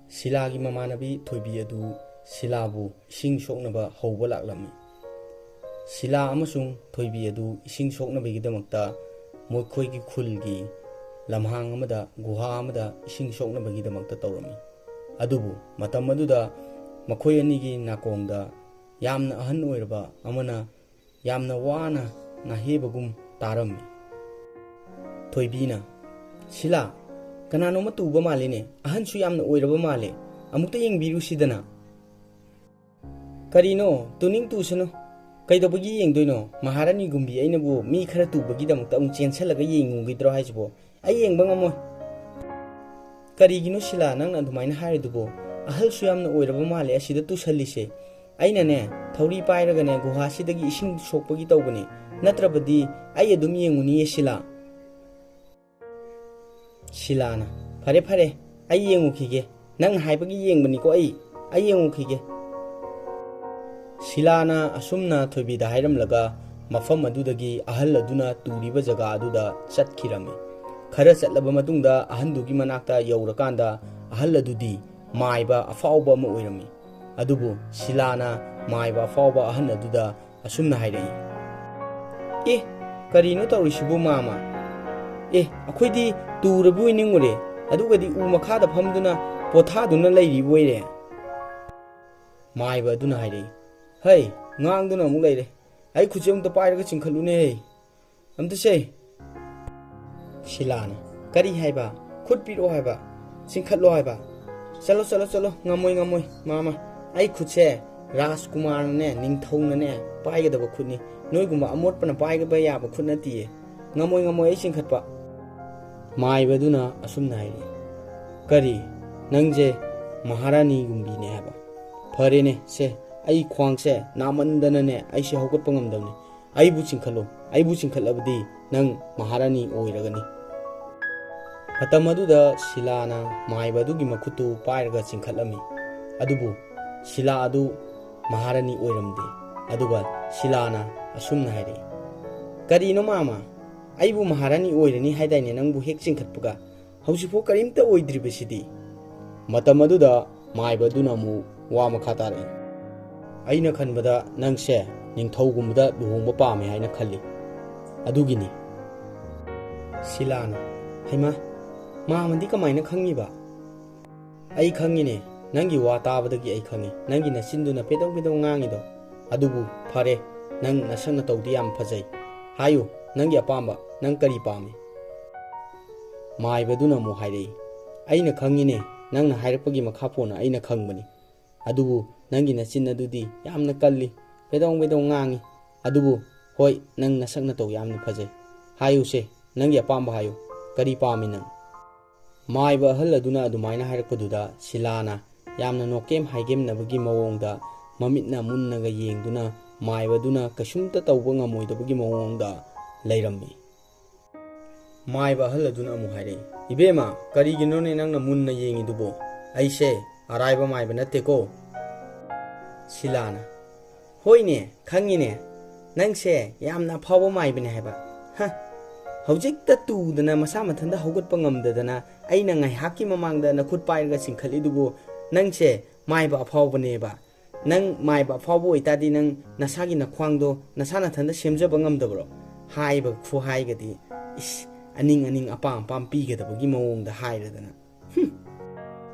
ꯁꯤꯂꯥꯒꯤ ꯃꯃꯥꯟꯅꯕꯤ ꯊꯣꯏꯕꯤ ꯑꯗꯨ ꯁꯤꯂꯥꯕꯨ ꯏꯁꯤꯡ ꯁꯣꯛꯅꯕ ꯍꯧꯕ ꯂꯥꯛꯂꯝꯃꯤ꯫ ꯁꯤꯂꯥ ꯑꯃꯁꯨꯡ ꯊꯣꯏꯕꯤ ꯑꯗꯨ ꯏꯁꯤꯡ ꯁꯣꯛꯅꯕꯒꯤꯗꯃꯛꯇ ꯃꯈꯣꯏꯒꯤ ꯈꯨꯜꯒꯤ ꯂꯝꯍꯥꯡ ꯑꯃꯗ, ꯒꯨꯍꯥ ꯑꯃꯗ ꯏꯁꯤꯡ ꯁꯣꯛꯅꯕꯒꯤꯗꯃꯛꯇ ꯇꯧꯔꯝꯃꯤ꯫ ꯑꯗꯨꯕꯨ ꯃꯇꯝ ꯑꯗꯨꯗ ꯃꯈꯣꯏ ꯑꯅꯤꯒꯤ ꯅꯥꯀꯣꯡꯗ ꯌꯥꯝꯅ ꯑꯍꯟ ꯑꯣꯏꯔꯕ ꯑꯃꯅ ꯌꯥꯝꯅ ꯋꯥꯅ ꯅꯥꯍꯦꯕꯒꯨꯝ ꯇꯥꯔꯝꯃꯤ꯫ ꯊꯣꯏꯕꯤꯅ, "ꯁꯤꯂꯥ, ꯀꯅꯥꯅꯣꯝꯃ ꯇꯨꯕ ꯃꯥꯜꯂꯤꯅꯦ, ꯑꯍꯟꯁꯨ ꯌꯥꯝꯅ ꯑꯣꯏꯔꯕ ꯃꯥꯜꯂꯦ, ꯑꯃꯨꯛꯇ ꯌꯦꯡꯕꯤꯔꯨꯁꯤꯗꯅ"꯫ "ꯀꯔꯤꯅꯣ, ꯇꯨꯅꯤꯡ ꯇꯨꯁꯅꯨ, ꯀꯩꯗꯧꯕꯒꯤ ꯌꯦꯡꯗꯣꯏꯅꯣ? ꯃꯍꯥꯔꯥꯅꯤ ꯒꯨꯝꯕꯤ ꯑꯩꯅꯕꯨ ꯃꯤ ꯈꯔ ꯇꯨꯕꯒꯤꯗꯃꯛꯇ ꯑꯃꯨꯛ ꯆꯦꯟꯁꯜꯂꯒ ꯌꯦꯡꯉꯨꯈꯤꯗ꯭ꯔꯣ ꯍꯥꯏꯁꯤꯕꯣ? ꯑꯩ ꯌꯦꯡꯕ ꯉꯝꯃꯣꯏ"꯫ "ꯀꯔꯤꯒꯤꯅꯣ ꯁꯤꯂꯥ, ꯅꯪꯅ ꯑꯗꯨꯃꯥꯏꯅ ꯍꯥꯏꯔꯤꯗꯨꯕꯣ? ꯑꯍꯜꯁꯨ ꯌꯥꯝꯅ ꯑꯣꯏꯔꯕ ꯃꯥꯜꯂꯦ ꯑꯁꯤꯗ ꯇꯨꯁꯜꯂꯤꯁꯦ꯫ ꯑꯩꯅꯅꯦ, ꯊꯧꯔꯤ ꯄꯥꯏꯔꯒꯅꯦ, ꯒꯨꯍꯥꯁꯤꯗꯒꯤ ꯏꯁꯤꯡ ꯁꯣꯛꯄꯒꯤ ꯇꯧꯕꯅꯤ, ꯅꯠꯇ꯭ꯔꯕꯗꯤ ꯑꯩ ꯑꯗꯨꯝ ꯌꯦꯡꯉꯨꯅꯤꯌꯦ ꯁꯤꯂꯥ"꯫ ꯁꯤꯂꯥꯅ, "ꯐꯔꯦ, ꯐꯔꯦ, ꯑꯩ ꯌꯦꯡꯉꯨꯈꯤꯒꯦ꯫ ꯅꯪ ꯍꯥꯏꯕꯒꯤ ꯌꯦꯡꯕꯅꯤꯀꯣ ꯑꯩ꯫ ꯑꯩ ꯌꯦꯡꯉꯨꯈꯤꯒꯦ"꯫ ꯁꯤꯂꯥꯅ ꯑꯁꯨꯝꯅ ꯊꯣꯏꯕꯤꯗ ꯍꯥꯏꯔꯝꯂꯒ ꯃꯐꯝ ꯑꯗꯨꯗꯒꯤ ꯑꯍꯜ ꯑꯗꯨꯅ ꯇꯨꯔꯤꯕ ꯖꯒꯥ ꯑꯗꯨꯗ ꯆꯠꯈꯤꯔꯝꯃꯤ꯫ ꯈꯔ ꯆꯠꯂꯕ ꯃꯇꯨꯡꯗ ꯑꯍꯟꯗꯨꯒꯤ ꯃꯅꯥꯛꯇ ꯌꯧꯔꯀꯥꯟꯗ ꯑꯍꯜ ꯑꯗꯨꯗꯤ ꯃꯥꯏꯕ ꯑꯐꯥꯎꯕ ꯑꯃ ꯑꯣꯏꯔꯝꯃꯤ꯫ ꯑꯗꯨꯕꯨ ꯁꯤꯂꯥꯅ ꯃꯥꯏꯕ ꯑꯐꯥꯎꯕ ꯑꯍꯟ ꯑꯗꯨꯗ ꯑꯁꯨꯝꯅ ꯍꯥꯏꯔꯛꯏ, "ꯑꯦ, ꯀꯔꯤꯅꯣ ꯇꯧꯔꯤꯁꯤꯕꯨ ꯃꯥꯃ? ꯑꯦ, ꯑꯩꯈꯣꯏꯗꯤ ꯇꯨꯔꯕꯣꯏ ꯅꯤꯡꯉꯨꯔꯦ, ꯑꯗꯨꯒꯗꯤ ꯎ ꯃꯈꯥꯗ ꯐꯝꯗꯨꯅ ꯄꯣꯊꯥꯗꯨꯅ ꯂꯩꯔꯤꯕꯣꯏꯔꯦ"꯫ ꯃꯥꯏꯕ ꯑꯗꯨꯅ ꯍꯥꯏꯔꯛꯏ, "ꯍꯩ, ꯉꯥꯡꯗꯨꯅ ꯑꯃꯨꯛ ꯂꯩꯔꯦ꯫ ꯑꯩ ꯈꯨꯠꯁꯦ ꯑꯝꯇ ꯄꯥꯏꯔꯒ ꯆꯤꯡꯈꯠꯂꯨꯅꯦ꯫ ꯑꯝꯇ ꯁꯦ"꯫ ꯁꯤꯂꯥꯅ, "ꯀꯔꯤ ꯍꯥꯏꯕ? ꯈꯨꯠ ꯄꯤꯔꯛꯑꯣ ꯍꯥꯏꯕ? ꯆꯤꯡꯈꯠꯂꯣ ꯍꯥꯏꯕ? ꯆꯠꯂꯣ, ꯆꯠꯂꯣ, ꯆꯠꯂꯣ꯫ ꯉꯝꯃꯣꯏ, ꯉꯝꯃꯣꯏ, ꯃꯥꯃ꯫ ꯑꯩ ꯈꯨꯠꯁꯦ ꯔꯥꯖꯀꯨꯃꯥꯔꯅꯅꯦ, ꯅꯤꯡꯊꯧꯅꯅꯦ ꯄꯥꯏꯒꯗꯕ ꯈꯨꯠꯅꯤ꯫ ꯅꯣꯏꯒꯨꯝꯕ ꯑꯃꯣꯠꯄꯅ ꯄꯥꯏꯕ ꯌꯥꯕ ꯈꯨꯠ ꯅꯠꯇꯤꯌꯦ꯫ ꯉꯝꯃꯣꯏ, ꯉꯝꯃꯣꯏ ꯑꯩ ꯆꯤꯡꯈꯠꯄ"꯫ ꯃꯥꯏꯕꯗꯨꯅ ꯑꯁꯨꯝꯅ ꯍꯥꯏꯔꯛꯏ, "ꯀꯔꯤ? ꯅꯪꯁꯦ ꯃꯍꯥꯔꯥꯅꯤꯒꯨꯝꯕꯤꯅꯦ ꯍꯥꯏꯕ? ꯐꯔꯦꯅꯦ, ꯁꯦ, ꯑꯩ ꯈ꯭ꯋꯥꯡꯁꯦ ꯅꯥꯃꯟꯗꯅꯅꯦ, ꯑꯩꯁꯦ ꯍꯧꯒꯠꯄ ꯉꯝꯗꯕꯅꯤ꯫ ꯑꯩꯕꯨ ꯆꯤꯡꯈꯠꯂꯨ, ꯑꯩꯕꯨ ꯆꯤꯡꯈꯠꯂꯕꯗꯤ ꯅꯪ ꯃꯍꯥꯔꯥꯅꯤ ꯑꯣꯏꯔꯒꯅꯤ꯫ ꯃꯇꯝ ꯑꯗꯨꯗ ꯁꯤꯂꯥꯅ ꯃꯥꯏꯕ ꯑꯗꯨꯒꯤ ꯃꯈꯨꯠꯇꯨ ꯄꯥꯏꯔꯒ ꯆꯤꯡꯈꯠꯂꯝꯃꯤ꯫ ꯑꯗꯨꯕꯨ ꯁꯤꯂꯥ ꯑꯗꯨ ꯃꯍꯥꯔꯥꯅꯤ ꯑꯣꯏꯔꯝꯗꯦ꯫ ꯑꯗꯨꯒ ꯁꯤꯂꯥꯅ ꯑꯁꯨꯝꯅ ꯍꯥꯏꯔꯛꯏ, "ꯀꯔꯤꯅꯣ ꯃꯥꯃ? ꯑꯩꯕꯨ ꯃꯍꯥꯔꯥꯅꯤ ꯑꯣꯏꯔꯅꯤ ꯍꯥꯏꯗꯥꯏꯅꯦ ꯅꯪꯕꯨ ꯍꯦꯛ ꯆꯤꯡꯈꯠꯄꯒ? ꯍꯧꯖꯤꯛꯐꯥꯎ ꯀꯔꯤꯝꯇ ꯑꯣꯏꯗ꯭ꯔꯤꯕꯁꯤꯗꯤ?" ꯃꯇꯝ ꯑꯗꯨꯗ ꯃꯥꯏꯕ ꯑꯗꯨꯅ ꯑꯃꯨꯛ ꯋꯥ ꯃꯈꯥ ꯇꯥꯔꯛꯏ, "ꯑꯩꯅ ꯈꯟꯕꯗ ꯅꯪꯁꯦ ꯅꯤꯡꯊꯧꯒꯨꯝꯕꯗ ꯂꯨꯍꯣꯡꯕ ꯄꯥꯝꯃꯦ ꯍꯥꯏꯅ ꯈꯜꯂꯤ꯫ ꯑꯗꯨꯒꯤꯅꯤ꯫" ꯁꯤꯂꯥꯅ, "ꯍꯩꯃꯥ, ꯃꯥꯃꯗꯤ ꯀꯃꯥꯏꯅ ꯈꯪꯉꯤꯕ?" "ꯑꯩ ꯈꯪꯉꯤꯅꯦ, ꯅꯪꯒꯤ ꯋꯥ ꯇꯥꯕꯗꯒꯤ ꯑꯩ ꯈꯪꯉꯤ, ꯅꯪꯒꯤ ꯅꯆꯤꯟꯗꯨꯅ ꯄꯦꯗꯧ ꯄꯦꯗꯧ ꯉꯥꯡꯉꯤꯗꯣ꯫ ꯑꯗꯨꯕꯨ ꯐꯔꯦ, ꯅꯪ ꯅꯁꯛ ꯅꯇꯧꯗꯤ ꯌꯥꯝ ꯐꯖꯩ꯫ ꯍꯥꯏꯌꯨ, ꯅꯪꯒꯤ ꯑꯄꯥꯝꯕ, ꯅꯪ ꯀꯔꯤ ꯄꯥꯝꯃꯤ?" ꯃꯥꯏꯕꯗꯨꯅ ꯑꯃꯨꯛ ꯍꯥꯏꯔꯛꯏ, "ꯑꯩꯅ ꯈꯪꯉꯤꯅꯦ, ꯅꯪꯅ ꯍꯥꯏꯔꯛꯄꯒꯤ ꯃꯈꯥ ꯄꯣꯟꯅ ꯑꯩꯅ ꯈꯪꯕꯅꯤ꯫ ꯑꯗꯨꯕꯨ ꯅꯪꯒꯤ ꯅꯆꯤꯟ ꯑꯗꯨꯗꯤ ꯌꯥꯝꯅ ꯀꯜꯂꯤ, ꯄꯦꯗꯣꯡ ꯄꯦꯗꯣꯡ ꯉꯥꯡꯉꯤ꯫ ꯑꯗꯨꯕꯨ ꯍꯣꯏ, ꯅꯪ ꯅꯁꯛ ꯅꯇꯧ ꯌꯥꯝꯅ ꯐꯖꯩ꯫ ꯍꯥꯏꯌꯨꯁꯦ, ꯅꯪꯒꯤ ꯑꯄꯥꯝꯕ ꯍꯥꯏꯌꯨ꯫ ꯀꯔꯤ ꯄꯥꯝꯃꯤ ꯅꯪ?" ꯃꯥꯏꯕ ꯑꯍꯜ ꯑꯗꯨꯅ ꯑꯗꯨꯃꯥꯏꯅ ꯍꯥꯏꯔꯛꯄꯗꯨꯗ ꯁꯤꯂꯥꯅ ꯌꯥꯝꯅ ꯅꯣꯛꯀꯦꯝ ꯍꯥꯏꯒꯦꯝꯅꯕꯒꯤ ꯃꯑꯣꯡꯗ ꯃꯃꯤꯠꯅ ꯃꯨꯟꯅꯒ ꯌꯦꯡꯗꯨꯅ ꯃꯥꯏꯕꯗꯨꯅ ꯀꯩꯁꯨꯝꯇ ꯇꯧꯕ ꯉꯝꯃꯣꯏꯗꯕꯒꯤ ꯃꯑꯣꯡꯗ ꯂꯩꯔꯝꯃꯤ꯫ ꯃꯥꯏꯕ ꯑꯍꯜ ꯑꯗꯨꯅ ꯑꯃꯨꯛ ꯍꯥꯏꯔꯛꯏ, "ꯏꯕꯦꯝꯃ, ꯀꯔꯤꯒꯤꯅꯣꯅꯦ ꯅꯪꯅ ꯃꯨꯟꯅ ꯌꯦꯡꯉꯤꯗꯨꯕꯣ? ꯑꯩꯁꯦ ꯑꯔꯥꯏꯕ ꯃꯥꯏꯕ ꯅꯠꯇꯦꯀꯣ꯫" ꯁꯤꯂꯥꯅ, "ꯍꯣꯏꯅꯦ, ꯈꯪꯉꯤꯅꯦ, ꯅꯪꯁꯦ ꯌꯥꯝꯅ ꯑꯐꯥꯎꯕ ꯃꯥꯏꯕꯅꯦ ꯍꯥꯏꯕ꯫ ꯍ, ꯍꯧꯖꯤꯛꯇ ꯇꯨꯗꯅ ꯃꯁꯥ ꯃꯊꯟꯇ ꯍꯧꯒꯠꯄ ꯉꯝꯗꯗꯅ ꯑꯩꯅ ꯉꯥꯏꯍꯥꯛꯀꯤ ꯃꯃꯥꯡꯗ ꯅꯈꯨꯠ ꯄꯥꯏꯔꯒ ꯆꯤꯡꯈꯠꯂꯤꯗꯨꯕꯨ ꯅꯪꯁꯦ ꯃꯥꯏꯕ ꯑꯐꯥꯎꯕꯅꯦꯕ꯫ ꯅꯪ ꯃꯥꯏꯕ ꯑꯐꯥꯎꯕ ꯑꯣꯏꯇꯥꯔꯗꯤ ꯅꯪ ꯅꯁꯥꯒꯤ ꯅꯈ꯭ꯋꯥꯡꯗꯣ ꯅꯁꯥ ꯅꯊꯟꯇ ꯁꯦꯝꯖꯕ ꯉꯝꯗꯕ꯭ꯔꯣ?" ꯍꯥꯏꯕ ꯈꯨꯍꯥꯏꯒꯗꯤ, ꯏꯁ, ꯑꯅꯤꯡ ꯑꯅꯤꯡ ꯑꯄꯥꯝ ꯑꯄꯥꯝ ꯄꯤꯒꯗꯕꯒꯤ ꯃꯑꯣꯡꯗ ꯍꯥꯏꯔꯗꯅ꯫ ꯍꯨꯝ꯫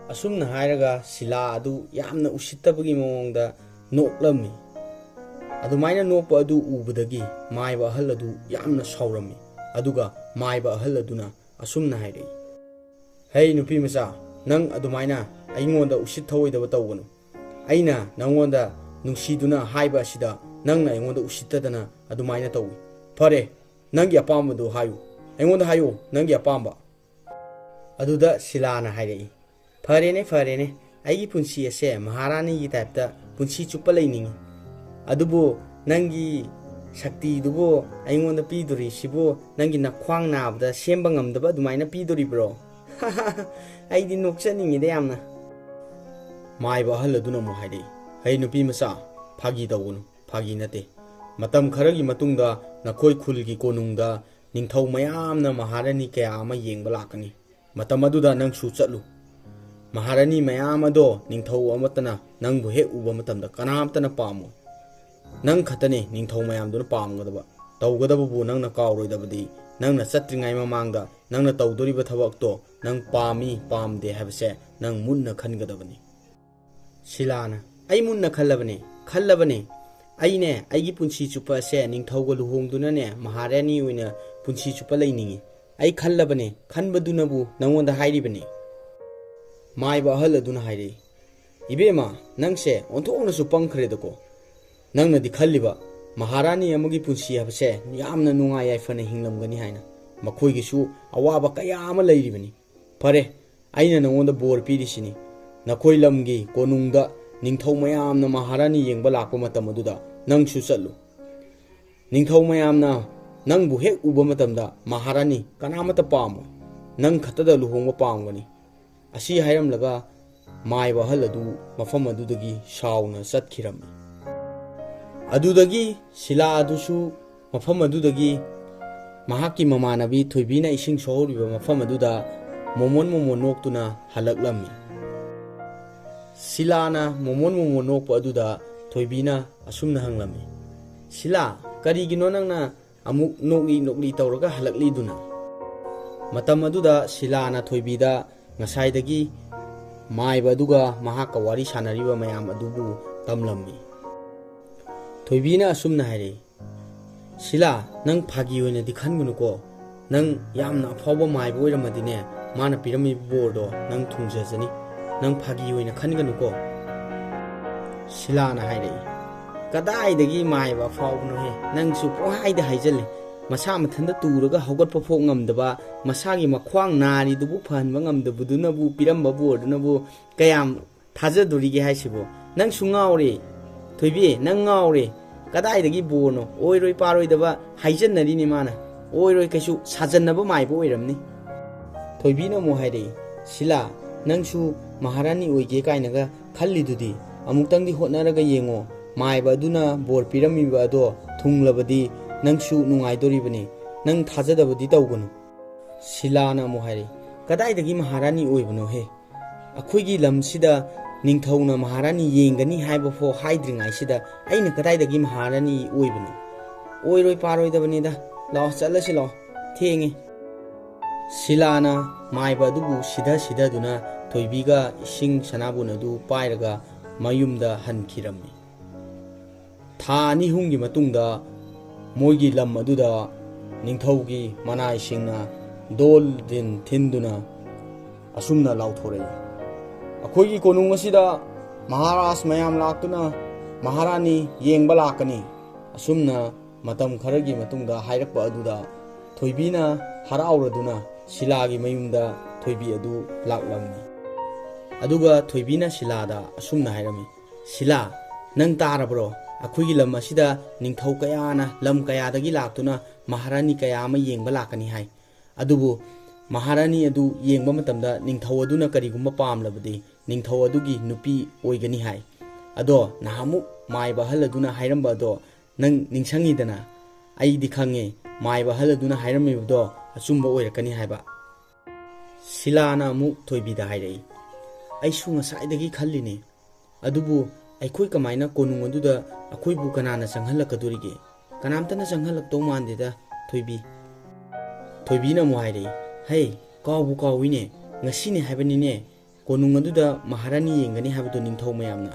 ꯑꯁꯨꯝꯅ ꯍꯥꯏꯔꯒ ꯁꯤꯂꯥ ꯑꯗꯨ ꯌꯥꯝꯅ ꯎꯁꯤꯠꯇꯕꯒꯤ ꯃꯑꯣꯡꯗ ꯅꯣꯛꯂꯝꯃꯤ꯫ ꯑꯗꯨꯃꯥꯏꯅ ꯅꯣꯛꯄ ꯑꯗꯨ ꯎꯕꯗꯒꯤ ꯃꯥꯏꯕ ꯑꯍꯜ ꯑꯗꯨ ꯌꯥꯝꯅ ꯁꯥꯎꯔꯝꯃꯤ꯫ ꯑꯗꯨꯒ ꯃꯥꯏꯕ ꯑꯍꯜ ꯑꯗꯨꯅ ꯑꯁꯨꯝꯅ ꯍꯥꯏꯔꯛꯏ, "ꯍꯩ ꯅꯨꯄꯤ ꯃꯆꯥ, ꯅꯪ ꯑꯗꯨꯃꯥꯏꯅ ꯑꯩꯉꯣꯟꯗ ꯎꯁꯤꯠ ꯊꯑꯣꯏꯗꯕ ꯇꯧꯒꯅꯨ꯫ ꯑꯩꯅ ꯅꯪꯉꯣꯟꯗ ꯅꯨꯡꯁꯤꯗꯨꯅ ꯍꯥꯏꯕ ꯑꯁꯤꯗ ꯅꯪꯅ ꯑꯩꯉꯣꯟꯗ ꯎꯁꯤꯠꯇꯗꯅ ꯑꯗꯨꯃꯥꯏꯅ ꯇꯧꯏ꯫ ꯐꯔꯦ, ꯅꯪꯒꯤ ꯑꯄꯥꯝꯕꯗꯨ ꯍꯥꯏꯌꯨ꯫ ꯑꯩꯉꯣꯟꯗ ꯍꯥꯏꯌꯨ, ꯅꯪꯒꯤ ꯑꯄꯥꯝꯕ꯫" ꯑꯗꯨꯗ ꯁꯤꯂꯥꯅ ꯍꯥꯏꯔꯛꯏ, "ꯐꯔꯦꯅꯦ, ꯐꯔꯦꯅꯦ, ꯑꯩꯒꯤ ꯄꯨꯟꯁꯤ ꯑꯁꯦ ꯃꯍꯥꯔꯥꯅꯤꯒꯤ ꯇꯥꯏꯞꯇ ꯄꯨꯟꯁꯤ ꯆꯨꯞꯄ ꯂꯩꯅꯤꯡꯉꯤ꯫ ꯑꯗꯨꯕꯨ ꯅꯪꯒꯤ ꯁꯛꯇꯤꯗꯨꯕꯨ ꯑꯩꯉꯣꯟꯗ ꯄꯤꯗꯣꯔꯤꯁꯤꯕꯨ ꯅꯪꯒꯤ ꯅꯈ꯭ꯋꯥꯡ ꯅꯥꯕꯗ ꯁꯦꯝꯕ ꯉꯝꯗꯕ ꯑꯗꯨꯃꯥꯏꯅ ꯄꯤꯗꯣꯔꯤꯕ꯭ꯔꯣ? ꯑꯩꯗꯤ ꯅꯣꯛꯆꯅꯤꯡꯉꯤꯗ ꯌꯥꯝꯅ꯫ ꯃꯥꯏꯕ ꯑꯍꯜ ꯑꯗꯨꯅ ꯑꯃꯨꯛ ꯍꯥꯏꯔꯛꯏ, "ꯍꯩ ꯅꯨꯄꯤ ꯃꯆꯥ, ꯐꯥꯒꯤ ꯇꯧꯒꯅꯨ, ꯐꯥꯒꯤ ꯅꯠꯇꯦ꯫ ꯃꯇꯝ ꯈꯔꯒꯤ ꯃꯇꯨꯡꯗ ꯅꯈꯣꯏ ꯈꯨꯜꯒꯤ ꯀꯣꯅꯨꯡꯗ ꯅꯤꯡꯊꯧ ꯃꯌꯥꯝꯅ ꯃꯍꯥꯔꯥꯅꯤ ꯀꯌꯥ ꯑꯃ ꯌꯦꯡꯕ ꯂꯥꯛꯀꯅꯤ꯫ ꯃꯇꯝ ꯑꯗꯨꯗ ꯅꯪꯁꯨ ꯆꯠꯂꯨ꯫ ꯃꯍꯥꯔꯥꯅꯤ ꯃꯌꯥꯝ ꯑꯗꯣ ꯅꯤꯡꯊꯧ ꯑꯃꯠꯇꯅ ꯅꯪꯕꯨ ꯍꯦꯛ ꯎꯕ ꯃꯇꯝꯗ ꯀꯅꯥꯝꯇꯅ ꯄꯥꯝꯃꯣꯏ꯫ ꯅꯪ ꯈꯛꯇꯅꯤ ꯅꯤꯡꯊꯧ ꯃꯌꯥꯝꯗꯨꯅ ꯄꯥꯝꯒꯗꯕ꯫ ꯇꯧꯒꯗꯕꯕꯨ ꯅꯪꯅ ꯀꯥꯎꯔꯣꯏꯗꯕꯗꯤ, ꯅꯪꯅ ꯆꯠꯇ꯭ꯔꯤꯉꯩ ꯃꯃꯥꯡꯗ ꯅꯪꯅ ꯇꯧꯗꯣꯔꯤꯕ ꯊꯕꯛꯇꯣ ꯅꯪ ꯄꯥꯝꯃꯤ ꯄꯥꯝꯗꯦ ꯍꯥꯏꯕꯁꯦ ꯅꯪ ꯃꯨꯟꯅ ꯈꯟꯒꯗꯕꯅꯤ꯫" ꯁꯤꯂꯥꯅ, "ꯑꯩ ꯃꯨꯟꯅ ꯈꯜꯂꯕꯅꯦ, ꯈꯜꯂꯕꯅꯦ꯫ ꯑꯩꯅꯦ, ꯑꯩꯒꯤ ꯄꯨꯟꯁꯤ ꯆꯨꯞꯄ ꯑꯁꯦ ꯅꯤꯡꯊꯧꯒ ꯂꯨꯍꯣꯡꯗꯨꯅꯅꯦ ꯃꯍꯥꯔꯥꯅꯤ ꯑꯣꯏꯅ ꯄꯨꯟꯁꯤ ꯆꯨꯞꯄ ꯂꯩꯅꯤꯡꯉꯤ꯫ ꯑꯩ ꯈꯜꯂꯕꯅꯦ, ꯈꯟꯕꯗꯨꯅꯕꯨ ꯅꯉꯣꯟꯗ ꯍꯥꯏꯔꯤꯕꯅꯤ꯫" ꯃꯥꯏꯕ ꯑꯍꯜ ꯑꯗꯨꯅ ꯍꯥꯏꯔꯛꯏ, "ꯏꯕꯦꯝꯃ, ꯅꯪꯁꯦ ꯑꯣꯟꯊꯣꯛꯅꯁꯨ ꯄꯪꯈ꯭ꯔꯦꯗꯀꯣ꯫ ꯅꯪꯅꯗꯤ ꯈꯜꯂꯤꯕ ꯃꯍꯥꯔꯥꯅꯤ ꯑꯃꯒꯤ ꯄꯨꯟꯁꯤ ꯍꯥꯏꯕꯁꯦ ꯌꯥꯝꯅ ꯅꯨꯡꯉꯥꯏ ꯌꯥꯏꯐꯅ ꯍꯤꯡꯂꯝꯒꯅꯤ ꯍꯥꯏꯅ꯫ ꯃꯈꯣꯏꯒꯤꯁꯨ ꯑꯋꯥꯕ ꯀꯌꯥ ꯑꯃ ꯂꯩꯔꯤꯕꯅꯤ꯫ ꯐꯔꯦ, ꯑꯩꯅ ꯅꯉꯣꯟꯗ ꯕꯣꯔ ꯄꯤꯔꯤꯁꯤꯅꯤ꯫ ꯅꯈꯣꯏ ꯂꯝꯒꯤ ꯀꯣꯅꯨꯡꯗ ꯅꯤꯡꯊꯧ ꯃꯌꯥꯝꯅ ꯃꯍꯥꯔꯥꯅꯤ ꯌꯦꯡꯕ ꯂꯥꯛꯄ ꯃꯇꯝ ꯑꯗꯨꯗ ꯅꯪꯁꯨ ꯆꯠꯂꯨ꯫ ꯅꯤꯡꯊꯧ ꯃꯌꯥꯝꯅ ꯅꯪꯕꯨ ꯍꯦꯛ ꯎꯕ ꯃꯇꯝꯗ ꯃꯍꯥꯔꯥꯅꯤ ꯀꯅꯥꯃꯠꯇ ꯄꯥꯝꯃꯣꯏ꯫ ꯅꯪ ꯈꯛꯇꯗ ꯂꯨꯍꯣꯡꯕ ꯄꯥꯝꯒꯅꯤ꯫" ꯑꯁꯤ ꯍꯥꯏꯔꯝꯂꯒ ꯃꯥꯏꯕ ꯑꯍꯜ ꯑꯗꯨ ꯃꯐꯝ ꯑꯗꯨꯗꯒꯤ ꯁꯥꯎꯅ ꯆꯠꯈꯤꯔꯝꯃꯤ꯫ ꯑꯗꯨꯗꯒꯤ ꯁꯤꯂꯥ ꯑꯗꯨꯁꯨ ꯃꯐꯝ ꯑꯗꯨꯗꯒꯤ ꯃꯍꯥꯛꯀꯤ ꯃꯃꯥꯟꯅꯕꯤ ꯊꯣꯏꯕꯤꯅ ꯏꯁꯤꯡ ꯁꯣꯛꯍꯧꯔꯤꯕ ꯃꯐꯝ ꯑꯗꯨꯗ ꯃꯣꯃꯣꯟ ꯃꯣꯃꯣꯟ ꯅꯣꯛꯇꯨꯅ ꯍꯜꯂꯛꯂꯝꯃꯤ꯫ ꯁꯤꯂꯥꯅ ꯃꯣꯃꯣꯟ ꯃꯣꯃꯣꯟ ꯅꯣꯛꯄ ꯑꯗꯨꯗ ꯊꯣꯏꯕꯤꯅ ꯑꯁꯨꯝꯅ ꯍꯪꯂꯝꯃꯤ, "ꯁꯤꯂꯥ, ꯀꯔꯤꯒꯤꯅꯣ ꯅꯪꯅ ꯑꯃꯨꯛ ꯅꯣꯛꯂꯤ ꯅꯣꯛꯂꯤ ꯇꯧꯔꯒ ꯍꯜꯂꯛꯂꯤꯗꯨꯅ?" ꯃꯇꯝ ꯑꯗꯨꯗ ꯁꯤꯂꯥꯅ ꯊꯣꯏꯕꯤꯗ ꯉꯁꯥꯏꯗꯒꯤ ꯃꯥꯏꯕ ꯑꯗꯨꯒ ꯃꯍꯥꯛꯀ ꯋꯥꯔꯤ ꯁꯥꯟꯅꯔꯤꯕ ꯃꯌꯥꯝ ꯑꯗꯨꯕꯨ ꯇꯝꯂꯝꯃꯤ꯫ ꯊꯣꯏꯕꯤꯅ ꯑꯁꯨꯝꯅ ꯍꯥꯏꯔꯛꯏ, "ꯁꯤꯂꯥ, ꯅꯪ ꯐꯥꯒꯤ ꯑꯣꯏꯅꯗꯤ ꯈꯟꯒꯅꯨꯀꯣ꯫ ꯅꯪ ꯌꯥꯝꯅ ꯑꯐꯥꯎꯕ ꯃꯥꯏꯕ ꯑꯣꯏꯔꯝꯃꯗꯤꯅꯦ, ꯃꯥꯅ ꯄꯤꯔꯝꯃꯤꯕ ꯕꯣꯔꯗꯣ ꯅꯪ ꯊꯨꯡꯖꯖꯅꯤ꯫ ꯅꯪ ꯐꯥꯒꯤ ꯑꯣꯏꯅ ꯈꯟꯒꯅꯨꯀꯣ꯫" ꯁꯤꯂꯥꯅ ꯍꯥꯏꯔꯛꯏ, "ꯀꯗꯥꯏꯗꯒꯤ ꯃꯥꯏꯕ ꯑꯐꯥꯎꯕꯅꯣꯍꯦ? ꯅꯪꯁꯨ ꯄꯨꯡꯍꯥꯏꯗ ꯍꯥꯏꯖꯜꯂꯦ꯫ ꯃꯁꯥ ꯃꯊꯟꯇ ꯇꯨꯔꯒ ꯍꯧꯒꯠꯄ ꯐꯥꯎ ꯉꯝꯗꯕ, ꯃꯁꯥꯒꯤ ꯃꯈ꯭ꯋꯥꯡ ꯅꯥꯔꯤꯗꯨꯕꯨ ꯐꯍꯟꯕ ꯉꯝꯗꯕꯗꯨꯅꯕꯨ ꯄꯤꯔꯝꯕ ꯕꯣꯔꯗꯨꯅꯕꯨ ꯀꯌꯥꯝ ꯊꯥꯖꯗꯣꯔꯤꯒꯦ ꯍꯥꯏꯁꯤꯕꯣ? "ꯅꯪꯁꯨ ꯉꯥꯎꯔꯦ, ꯊꯣꯏꯕꯤ, ꯅꯪ ꯉꯥꯎꯔꯦ꯫ ꯀꯗꯥꯏꯗꯒꯤ ꯕꯣꯔꯅꯣ? ꯑꯣꯏꯔꯣꯏ ꯄꯥꯔꯣꯏꯗꯕ ꯍꯥꯏꯖꯟꯅꯔꯤꯅꯦ ꯃꯥꯅ꯫ ꯑꯣꯏꯔꯣꯏ ꯀꯩꯁꯨ, ꯁꯥꯖꯟꯅꯕ ꯃꯥꯏꯕ ꯑꯣꯏꯔꯝꯅꯤ꯫" ꯊꯣꯏꯕꯤꯅ ꯑꯃꯨꯛ ꯍꯥꯏꯔꯛꯏ, "ꯁꯤꯂꯥ, ꯅꯪꯁꯨ ꯃꯍꯥꯔꯥꯅꯤ ꯑꯣꯏꯒꯦ ꯀꯥꯏꯅꯒ ꯈꯜꯂꯤꯗꯨꯗꯤ? ꯑꯃꯨꯛꯇꯪꯗꯤ ꯍꯣꯠꯅꯔꯒ ꯌꯦꯡꯉꯣ꯫ ꯃꯥꯏꯕ ꯑꯗꯨꯅ ꯕꯣꯔ ꯄꯤꯔꯝꯃꯤꯕ ꯑꯗꯣ ꯊꯨꯡꯂꯕꯗꯤ ꯅꯪꯁꯨ ꯅꯨꯡꯉꯥꯏꯗꯣꯔꯤꯕꯅꯤ꯫ ꯅꯪ ꯊꯥꯖꯗꯕꯗꯤ ꯇꯧꯒꯅꯨ꯫" ꯁꯤꯂꯥꯅ ꯑꯃꯨꯛ ꯍꯥꯏꯔꯛꯏ, "ꯀꯗꯥꯏꯗꯒꯤ ꯃꯍꯥꯔꯥꯅꯤ ꯑꯣꯏꯕꯅꯣꯍꯦ? ꯑꯩꯈꯣꯏꯒꯤ ꯂꯝꯁꯤꯗ ꯅꯤꯡꯊꯧꯅ ꯃꯍꯥꯔꯥꯅꯤ ꯌꯦꯡꯒꯅꯤ ꯍꯥꯏꯕ ꯐꯥꯎ ꯍꯥꯏꯗ꯭ꯔꯤꯉꯩꯁꯤꯗ ꯑꯩꯅ ꯀꯗꯥꯏꯗꯒꯤ ꯃꯍꯥꯔꯥꯅꯤ ꯑꯣꯏꯕꯅꯣ? ꯑꯣꯏꯔꯣꯏ ꯄꯥꯔꯣꯏꯗꯕꯅꯤꯗ꯫ ꯂꯥꯛꯑꯣ, ꯆꯠꯂꯁꯤ ꯂꯥꯛꯑꯣ, ꯊꯦꯡꯉꯦ꯫" ꯁꯤꯂꯥꯅ ꯃꯥꯏꯕ ꯑꯗꯨꯕꯨ ꯁꯤꯙ ꯁꯤꯙꯗꯨꯅ ꯊꯣꯏꯕꯤꯒ ꯏꯁꯤꯡ ꯁꯅꯥꯕꯨꯟ ꯑꯗꯨ ꯄꯥꯏꯔꯒ ꯃꯌꯨꯝꯗ ꯍꯟꯈꯤꯔꯝꯃꯤ꯫ ꯊꯥ ꯑꯅꯤ ꯑꯍꯨꯝꯒꯤ ꯃꯇꯨꯡꯗ ꯃꯣꯏꯒꯤ ꯂꯝ ꯑꯗꯨꯗ ꯅꯤꯡꯊꯧꯒꯤ ꯃꯅꯥꯏꯁꯤꯡꯅ ꯗꯣꯜ ꯗꯤꯟ ꯊꯤꯟꯗꯨꯅ ꯑꯁꯨꯝꯅ ꯂꯥꯎꯊꯣꯔꯛꯏ, "ꯑꯩꯈꯣꯏꯒꯤ ꯀꯣꯅꯨꯡ ꯑꯁꯤꯗ ꯃꯍꯥꯔꯥꯖ ꯃꯌꯥꯝ ꯂꯥꯛꯇꯨꯅ ꯃꯍꯥꯔꯥꯅꯤ ꯌꯦꯡꯕ ꯂꯥꯛꯀꯅꯤ꯫" ꯑꯁꯨꯝꯅ ꯃꯇꯝ ꯈꯔꯒꯤ ꯃꯇꯨꯡꯗ ꯍꯥꯏꯔꯛꯄ ꯑꯗꯨꯗ ꯊꯣꯏꯕꯤꯅ ꯍꯔꯥꯎꯔꯗꯨꯅ ꯁꯤꯂꯥꯒꯤ ꯃꯌꯨꯝꯗ ꯊꯣꯏꯕꯤ ꯑꯗꯨ ꯂꯥꯛꯂꯝꯃꯤ꯫ ꯑꯗꯨꯒ ꯊꯣꯏꯕꯤꯅ ꯁꯤꯂꯥꯗ ꯑꯁꯨꯝꯅ ꯍꯥꯏꯔꯝꯃꯤ, "ꯁꯤꯂꯥ, ꯅꯪ ꯇꯥꯔꯕ꯭ꯔꯣ? ꯑꯩꯈꯣꯏꯒꯤ ꯂꯝ ꯑꯁꯤꯗ ꯅꯤꯡꯊꯧ ꯀꯌꯥꯅ ꯂꯝ ꯀꯌꯥꯗꯒꯤ ꯂꯥꯛꯇꯨꯅ ꯃꯍꯥꯔꯥꯅꯤ ꯀꯌꯥ ꯑꯃ ꯌꯦꯡꯕ ꯂꯥꯛꯀꯅꯤ ꯍꯥꯏ꯫ ꯑꯗꯨꯕꯨ ꯃꯍꯥꯔꯥꯅꯤ ꯑꯗꯨ ꯌꯦꯡꯕ ꯃꯇꯝꯗ ꯅꯤꯡꯊꯧ ꯑꯗꯨꯅ ꯀꯔꯤꯒꯨꯝꯕ ꯄꯥꯝꯂꯕꯗꯤ ꯅꯤꯡꯊꯧ ꯑꯗꯨꯒꯤ ꯅꯨꯄꯤ ꯑꯣꯏꯒꯅꯤ ꯍꯥꯏ꯫ ꯑꯗꯣ ꯅꯍꯥꯟꯃꯨꯛ ꯃꯥꯏꯕ ꯑꯍꯜ ꯑꯗꯨꯅ ꯍꯥꯏꯔꯝꯕ ꯑꯗꯣ ꯅꯪ ꯅꯤꯡꯁꯤꯡꯉꯤꯗꯅ? ꯑꯩꯗꯤ ꯈꯪꯉꯦ, ꯃꯥꯏꯕ ꯑꯍꯜ ꯑꯗꯨꯅ ꯍꯥꯏꯔꯝꯃꯤꯕꯗꯣ ꯑꯆꯨꯝꯕ ꯑꯣꯏꯔꯛꯀꯅꯤ ꯍꯥꯏꯕ꯫" ꯁꯤꯂꯥꯅ ꯑꯃꯨꯛ ꯊꯣꯏꯕꯤꯗ ꯍꯥꯏꯔꯛꯏ, "ꯑꯩꯁꯨ ꯉꯁꯥꯏꯗꯒꯤ ꯈꯜꯂꯤꯅꯦ꯫ ꯑꯗꯨꯕꯨ ꯑꯩꯈꯣꯏ ꯀꯃꯥꯏꯅ ꯀꯣꯅꯨꯡ ꯑꯗꯨꯗ ꯑꯩꯈꯣꯏꯕꯨ ꯀꯅꯥꯅ ꯆꯪꯍꯜꯂꯛꯀꯗꯣꯔꯤꯒꯦ? ꯀꯅꯥꯝꯇꯅ ꯆꯪꯍꯜꯂꯛꯇꯧ ꯃꯥꯟꯗꯦꯗ, ꯊꯣꯏꯕꯤ꯫" ꯊꯣꯏꯕꯤꯅ ꯑꯃꯨꯛ ꯍꯥꯏꯔꯛꯏ, "ꯍꯩ, ꯀꯥꯎꯕꯨ ꯀꯥꯎꯏꯅꯦ, ꯉꯁꯤꯅꯦ ꯍꯥꯏꯕꯅꯤꯅꯦ ꯀꯣꯅꯨꯡ ꯑꯗꯨꯗ ꯃꯍꯥꯔꯥꯅꯤ ꯌꯦꯡꯒꯅꯤ ꯍꯥꯏꯕꯗꯣ ꯅꯤꯡꯊꯧ ꯃꯌꯥꯝꯅ꯫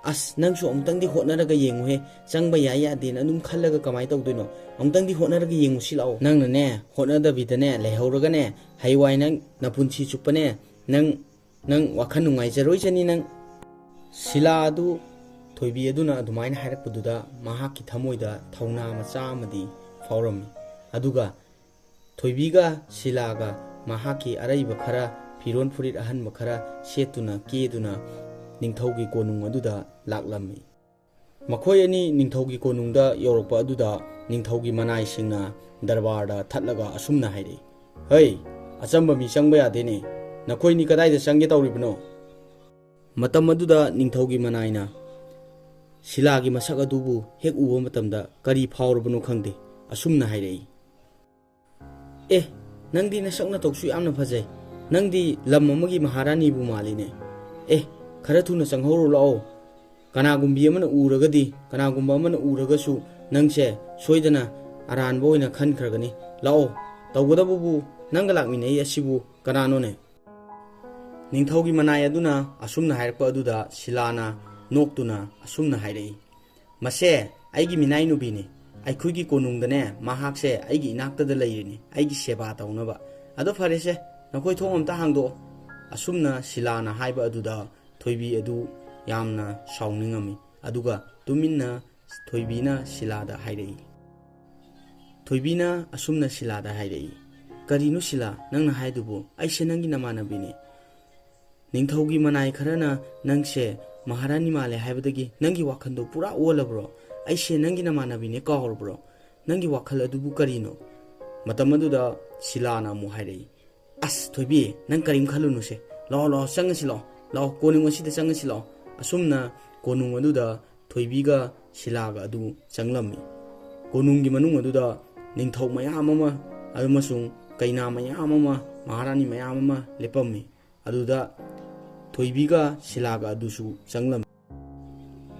ꯑꯁ, ꯅꯪꯁꯨ ꯑꯃꯨꯛꯇꯪꯗꯤ ꯍꯣꯠꯅꯔꯒ ꯌꯦꯡꯉꯨꯍꯦ, ꯆꯪꯕ ꯌꯥꯏ ꯌꯥꯗꯦꯅ ꯑꯗꯨꯝ ꯈꯜꯂꯒ ꯀꯃꯥꯏꯅ ꯇꯧꯗꯣꯏꯅꯣ? ꯑꯃꯨꯛꯇꯪꯗꯤ ꯍꯣꯠꯅꯔꯒ ꯌꯦꯡꯉꯨꯁꯤ ꯂꯥꯛꯑꯣ꯫ ꯅꯪꯅꯅꯦ ꯍꯣꯠꯅꯗꯕꯤꯗꯅꯦ ꯂꯩꯍꯧꯔꯒꯅꯦ, ꯍꯌꯦꯡꯋꯥꯏ ꯅꯪ ꯅꯄꯨꯟꯁꯤ ꯆꯨꯞꯄꯅꯦ, ꯅꯪ, ꯅꯪ ꯋꯥꯈꯜ ꯅꯨꯡꯉꯥꯏꯖꯔꯣꯏꯖꯅꯤ ꯅꯪ꯫" ꯁꯤꯂꯥ ꯑꯗꯨ ꯊꯣꯏꯕꯤ ꯑꯗꯨꯅ ꯑꯗꯨꯃꯥꯏꯅ ꯍꯥꯏꯔꯛꯄꯗꯨꯗ ꯃꯍꯥꯛꯀꯤ ꯊꯃꯣꯏꯗ ꯊꯧꯅꯥ ꯃꯆꯥ ꯑꯃꯗꯤ ꯐꯥꯎꯔꯝꯃꯤ꯫ ꯑꯗꯨꯒ ꯊꯣꯏꯕꯤꯒ ꯁꯤꯂꯥꯒ ꯃꯍꯥꯛꯀꯤ ꯑꯔꯩꯕ ꯈꯔ, ꯐꯤꯔꯣꯟ ꯐꯨꯔꯤꯠ ꯑꯍꯟꯕ ꯈꯔ ꯁꯦꯠꯇꯨꯅ ꯀꯦꯗꯨꯅ ꯅꯤꯡꯊꯧꯒꯤ ꯀꯣꯅꯨꯡ ꯑꯗꯨꯗ ꯂꯥꯛꯂꯝꯃꯤ꯫ ꯃꯈꯣꯏ ꯑꯅꯤ ꯅꯤꯡꯊꯧꯒꯤ ꯀꯣꯅꯨꯡꯗ ꯌꯧꯔꯛꯄ ꯑꯗꯨꯗ ꯅꯤꯡꯊꯧꯒꯤ ꯃꯅꯥꯏꯁꯤꯡꯅ ꯗꯔꯕꯥꯔꯗ ꯊꯠꯂꯒ ꯑꯁꯨꯝꯅ ꯍꯥꯏꯔꯛꯏ, "ꯍꯩ, ꯑꯆꯝꯕ ꯃꯤ ꯆꯪꯕ ꯌꯥꯗꯦꯅꯦ꯫ ꯅꯈꯣꯏꯅꯤ ꯀꯗꯥꯏꯗ ꯆꯪꯒꯦ ꯇꯧꯔꯤꯕꯅꯣ?" ꯃꯇꯝ ꯑꯗꯨꯗ ꯅꯤꯡꯊꯧꯒꯤ ꯃꯅꯥꯏꯅ ꯁꯤꯂꯥꯒꯤ ꯃꯁꯛ ꯑꯗꯨꯕꯨ ꯍꯦꯛ ꯎꯕ ꯃꯇꯝꯗ ꯀꯔꯤ ꯐꯥꯎꯔꯕꯅꯣ ꯈꯪꯗꯦ, ꯑꯁꯨꯝꯅ ꯍꯥꯏꯔꯛꯏ, "ꯑꯦ, ꯅꯪꯗꯤ ꯅꯁꯛ ꯅꯇꯧꯁꯨ ꯌꯥꯝꯅ ꯐꯖꯩ꯫ ꯅꯪꯗꯤ ꯂꯝ ꯑꯃꯒꯤ ꯃꯍꯥꯔꯥꯅꯤꯕꯨ ꯃꯥꯜꯂꯤꯅꯦ꯫ ꯑꯦ, ꯈꯔ ꯊꯨꯅ ꯆꯪꯍꯧꯔꯣ ꯂꯥꯛꯑꯣ꯫ ꯀꯅꯥꯒꯨꯝꯕꯤ ꯑꯃꯅ ꯎꯔꯒꯗꯤ, ꯀꯅꯥꯒꯨꯝꯕ ꯑꯃꯅ ꯎꯔꯒꯁꯨ ꯅꯪꯁꯦ ꯁꯣꯏꯗꯅ ꯑꯔꯥꯟꯕ ꯑꯣꯏꯅ ꯈꯟꯈ꯭ꯔꯒꯅꯤ꯫ ꯂꯥꯛꯑꯣ, ꯇꯧꯒꯗꯕꯕꯨ ꯅꯪꯒ ꯂꯥꯛꯃꯤꯟꯅꯩ ꯑꯁꯤꯕꯨ ꯀꯅꯥꯅꯣꯅꯦ?" ꯅꯤꯡꯊꯧꯒꯤ ꯃꯅꯥꯏ ꯑꯗꯨꯅ ꯑꯁꯨꯝꯅ ꯍꯥꯏꯔꯛꯄ ꯑꯗꯨꯗ ꯁꯤꯂꯥꯅ ꯅꯣꯛꯇꯨꯅ ꯑꯁꯨꯝꯅ ꯍꯥꯏꯔꯛꯏ, "ꯃꯁꯦ ꯑꯩꯒꯤ ꯃꯤꯅꯥꯏ ꯅꯨꯄꯤꯅꯤ꯫ ꯑꯩꯈꯣꯏꯒꯤ ꯀꯣꯅꯨꯡꯗꯅꯦ ꯃꯍꯥꯛꯁꯦ ꯑꯩꯒꯤ ꯏꯅꯥꯛꯇꯗ ꯂꯩꯔꯤꯅꯤ, ꯑꯩꯒꯤ ꯁꯦꯕꯥ ꯇꯧꯅꯕ꯫ ꯑꯗꯣ ꯐꯔꯦꯁꯦ, ꯅꯈꯣꯏ ꯊꯣꯡ ꯑꯝꯇ ꯍꯥꯡꯗꯣꯛꯑꯣ꯫" ꯑꯁꯨꯝꯅ ꯁꯤꯂꯥꯅ ꯍꯥꯏꯕ ꯑꯗꯨꯗ ꯊꯣꯏꯕꯤ ꯑꯗꯨ ꯌꯥꯝꯅ ꯁꯥꯎꯅꯤꯡꯉꯝꯃꯤ꯫ ꯑꯗꯨꯒ ꯇꯨꯃꯤꯟꯅ ꯊꯣꯏꯕꯤꯅ ꯁꯤꯂꯥꯗ ꯍꯥꯏꯔꯛꯏ꯫ ꯊꯣꯏꯕꯤꯅ ꯑꯁꯨꯝꯅ ꯁꯤꯂꯥꯗ ꯍꯥꯏꯔꯛꯏ, "ꯀꯔꯤꯅꯣ ꯁꯤꯂꯥ, ꯅꯪꯅ ꯍꯥꯏꯗꯨꯕꯨ? ꯑꯩꯁꯦ ꯅꯪꯒꯤ ꯅꯃꯥꯟꯅꯕꯤꯅꯦ꯫ ꯅꯤꯡꯊꯧꯒꯤ ꯃꯅꯥꯏ ꯈꯔꯅ ꯅꯪꯁꯦ ꯃꯍꯥꯔꯥꯅꯤ ꯃꯥꯜꯂꯦ ꯍꯥꯏꯕꯗꯒꯤ ꯅꯪꯒꯤ ꯋꯥꯈꯜꯗꯣ ꯄꯨꯔꯥ ꯑꯣꯜꯂꯕ꯭ꯔꯣ? ꯑꯩꯁꯦ ꯅꯪꯒꯤ ꯅꯃꯥꯟꯅꯕꯤꯅꯦ ꯀꯥꯎꯔꯕ꯭ꯔꯣ? ꯅꯪꯒꯤ ꯋꯥꯈꯜ ꯑꯗꯨꯕꯨ ꯀꯔꯤꯅꯣ?" ꯃꯇꯝ ꯑꯗꯨꯗ ꯁꯤꯂꯥꯅ ꯑꯃꯨꯛ ꯍꯥꯏꯔꯛꯏ, "ꯑꯁ ꯊꯣꯏꯕꯤ, ꯅꯪ ꯀꯔꯤꯝ ꯈꯜꯂꯨꯅꯨꯁꯦ꯫ ꯂꯥꯛꯑꯣ, ꯂꯥꯛꯑꯣ, ꯆꯪꯉꯁꯤ ꯂꯥꯛꯑꯣ꯫ ꯂꯥꯛꯑꯣ, ꯀꯣꯅꯨꯡ ꯑꯁꯤꯗ ꯆꯪꯉꯁꯤ ꯂꯥꯛꯑꯣ꯫" ꯑꯁꯨꯝꯅ ꯀꯣꯅꯨꯡ ꯑꯗꯨꯗ ꯊꯣꯏꯕꯤꯒ ꯁꯤꯂꯥꯒ ꯑꯗꯨ ꯆꯪꯂꯝꯃꯤ꯫ ꯀꯣꯅꯨꯡꯒꯤ ꯃꯅꯨꯡ ꯑꯗꯨꯗ ꯅꯤꯡꯊꯧ ꯃꯌꯥꯝ ꯑꯃ ꯑꯃꯁꯨꯡ ꯀꯩꯅꯥ ꯃꯌꯥꯝ ꯑꯃ, ꯃꯍꯥꯔꯥꯅꯤ ꯃꯌꯥꯝ ꯑꯃ ꯂꯦꯞꯄꯝꯃꯤ꯫ ꯑꯗꯨꯗ ꯊꯣꯏꯕꯤꯒ ꯁꯤꯂꯥꯒ ꯑꯗꯨꯁꯨ ꯆꯪꯂꯝꯃꯤ꯫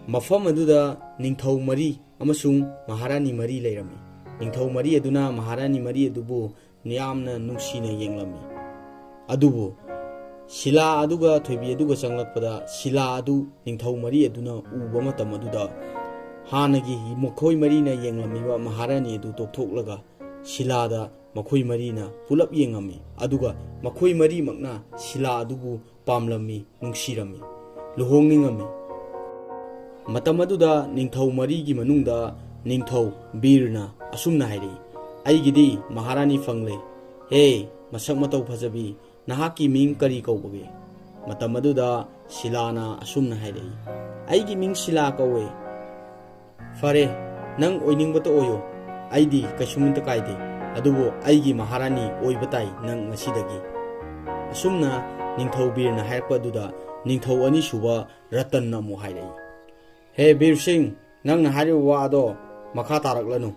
ꯃꯐꯝ ꯑꯗꯨꯗ ꯅꯤꯡꯊꯧ ꯃꯔꯤ ꯑꯃꯁꯨꯡ ꯃꯍꯥꯔꯥꯅꯤ ꯃꯔꯤ ꯂꯩꯔꯝꯃꯤ꯫ ꯅꯤꯡꯊꯧ ꯃꯔꯤ ꯑꯗꯨꯅ ꯃꯍꯥꯔꯥꯅꯤ ꯃꯔꯤ ꯑꯗꯨꯕꯨ ꯌꯥꯝꯅ ꯅꯨꯡꯁꯤꯅ ꯌꯦꯡꯂꯝꯃꯤ꯫ ꯑꯗꯨꯕꯨ ꯁꯤꯂꯥ ꯑꯗꯨꯒ ꯊꯣꯏꯕꯤ ꯑꯗꯨꯒ ꯆꯪꯂꯛꯄꯗ, ꯁꯤꯂꯥ ꯑꯗꯨ ꯅꯤꯡꯊꯧ ꯃꯔꯤ ꯑꯗꯨꯅ ꯎꯕ ꯃꯇꯝ ꯑꯗꯨꯗ, ꯍꯥꯟꯅꯒꯤ ꯃꯈꯣꯏ ꯃꯔꯤꯅ ꯌꯦꯡꯂꯝꯃꯤꯕ ꯃꯍꯥꯔꯥꯅꯤ ꯑꯗꯨ ꯇꯣꯛꯊꯣꯛꯂꯒ, ꯁꯤꯂꯥꯗ ꯃꯈꯣꯏ ꯃꯔꯤꯅ ꯄꯨꯂꯞ ꯌꯦꯡꯉꯝꯃꯤ꯫ ꯑꯗꯨꯒ ꯃꯈꯣꯏ ꯃꯔꯤꯃꯛꯅ ꯁꯤꯂꯥ ꯑꯗꯨꯕꯨ ꯄꯥꯝꯂꯝꯃꯤ, ꯅꯨꯡꯁꯤꯔꯝꯃꯤ, ꯂꯨꯍꯣꯡꯅꯤꯡꯉꯝꯃꯤ꯫ ꯃꯇꯝ ꯑꯗꯨꯗ ꯅꯤꯡꯊꯧ ꯃꯔꯤꯒꯤ ꯃꯅꯨꯡꯗ ꯅꯤꯡꯊꯧ ꯕꯤꯔꯅ ꯑꯁꯨꯝꯅ ꯍꯥꯏꯔꯛꯏ, "ꯑꯩꯒꯤꯗꯤ ꯃꯍꯥꯔꯥꯅꯤ ꯐꯪꯂꯦ꯫ ꯍꯦ, ꯃꯁꯛ ꯃꯇꯧ ꯐꯖꯕꯤ, ꯅꯍꯥꯛꯀꯤ ꯃꯤꯡ ꯀꯔꯤ ꯀꯧꯕꯒꯦ?" ꯃꯇꯝ ꯑꯗꯨꯗ ꯁꯤꯂꯥꯅ ꯑꯁꯨꯝꯅ ꯍꯥꯏꯔꯛꯏ, "ꯑꯩꯒꯤ ꯃꯤꯡ ꯁꯤꯂꯥ ꯀꯧꯋꯦ꯫ ꯐꯔꯦ, ꯅꯪ ꯑꯣꯏꯅꯤꯡꯕꯇ ꯑꯣꯏꯌꯨ, ꯑꯩꯗꯤ ꯀꯩꯁꯨꯝꯇ ꯀꯥꯏꯗꯦ꯫ ꯑꯗꯨꯕꯨ ꯑꯩꯒꯤ ꯃꯍꯥꯔꯥꯅꯤ ꯑꯣꯏꯕ ꯇꯥꯏ ꯅꯪ ꯉꯁꯤꯗꯒꯤ"꯫ ꯑꯁꯨꯝꯅ ꯅꯤꯡꯊꯧ ꯕꯤꯔꯅ ꯍꯥꯏꯔꯛꯄ ꯑꯗꯨꯗ ꯅꯤꯡꯊꯧ ꯑꯅꯤꯁꯨꯕ ꯔꯇꯟꯅ ꯑꯃꯨꯛ ꯍꯥꯏꯔꯛꯏ, "ꯍꯦ ꯕꯤꯔ ꯁꯤꯡ, ꯅꯪꯅ ꯍꯥꯏꯔꯤꯕ ꯋꯥ ꯑꯗꯣ ꯃꯈꯥ ꯇꯥꯔꯛꯂꯅꯨ꯫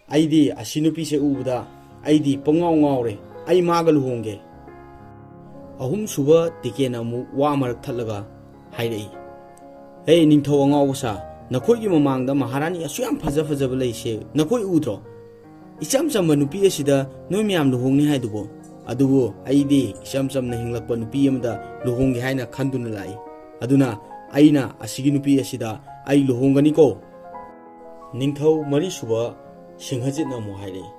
ꯑꯩꯗꯤ ꯑꯁꯤ ꯅꯨꯄꯤꯁꯦ ꯎꯕꯗ ꯑꯩꯗꯤ ꯄꯨꯡꯉꯥꯎ ꯉꯥꯎꯔꯦ꯫ ꯑꯩ ꯃꯥꯒ ꯂꯨꯍꯣꯡꯒꯦ"꯫ ꯑꯍꯨꯝꯁꯨꯕ ꯇꯤꯀꯦꯟꯅ ꯑꯃꯨꯛ ꯋꯥ ꯃꯔꯛ ꯊꯠꯂꯒ ꯍꯥꯏꯔꯛꯏ, "ꯍꯦ ꯅꯤꯡꯊꯧ ꯑꯉꯥꯎꯕ ꯁꯥ, ꯅꯈꯣꯏꯒꯤ ꯃꯃꯥꯡꯗ ꯃꯍꯥꯔꯥꯅꯤ ꯑꯁꯨꯛ ꯌꯥꯝ ꯐꯖ ꯐꯖꯕ ꯂꯩꯁꯦ ꯅꯈꯣꯏ ꯎꯗ꯭ꯔꯣ? ꯏꯆꯝ ꯆꯝꯕ ꯅꯨꯄꯤ ꯑꯁꯤꯗ ꯅꯣꯏ ꯃꯌꯥꯝ ꯂꯨꯍꯣꯡꯅꯤ ꯍꯥꯏꯗꯨꯕꯨ? ꯑꯗꯨꯕꯨ ꯑꯩꯗꯤ ꯏꯆꯝ ꯆꯝꯅ ꯍꯤꯡꯂꯛꯄ ꯅꯨꯄꯤ ꯑꯃꯗ ꯂꯨꯍꯣꯡꯒꯦ ꯍꯥꯏꯅ ꯈꯟꯗꯨꯅ ꯂꯥꯛꯏ꯫ ꯑꯗꯨꯅ ꯑꯩꯅ ꯑꯁꯤꯒꯤ ꯅꯨꯄꯤ ꯑꯁꯤꯗ ꯑꯩ ꯂꯨꯍꯣꯡꯒꯅꯤꯀꯣ"꯫ ꯅꯤꯡꯊꯧ ꯃꯔꯤꯁꯨꯕ ꯁꯤꯡꯍꯖꯤꯠꯅ ꯑꯃꯨꯛ ꯍꯥꯏꯔꯛꯏ,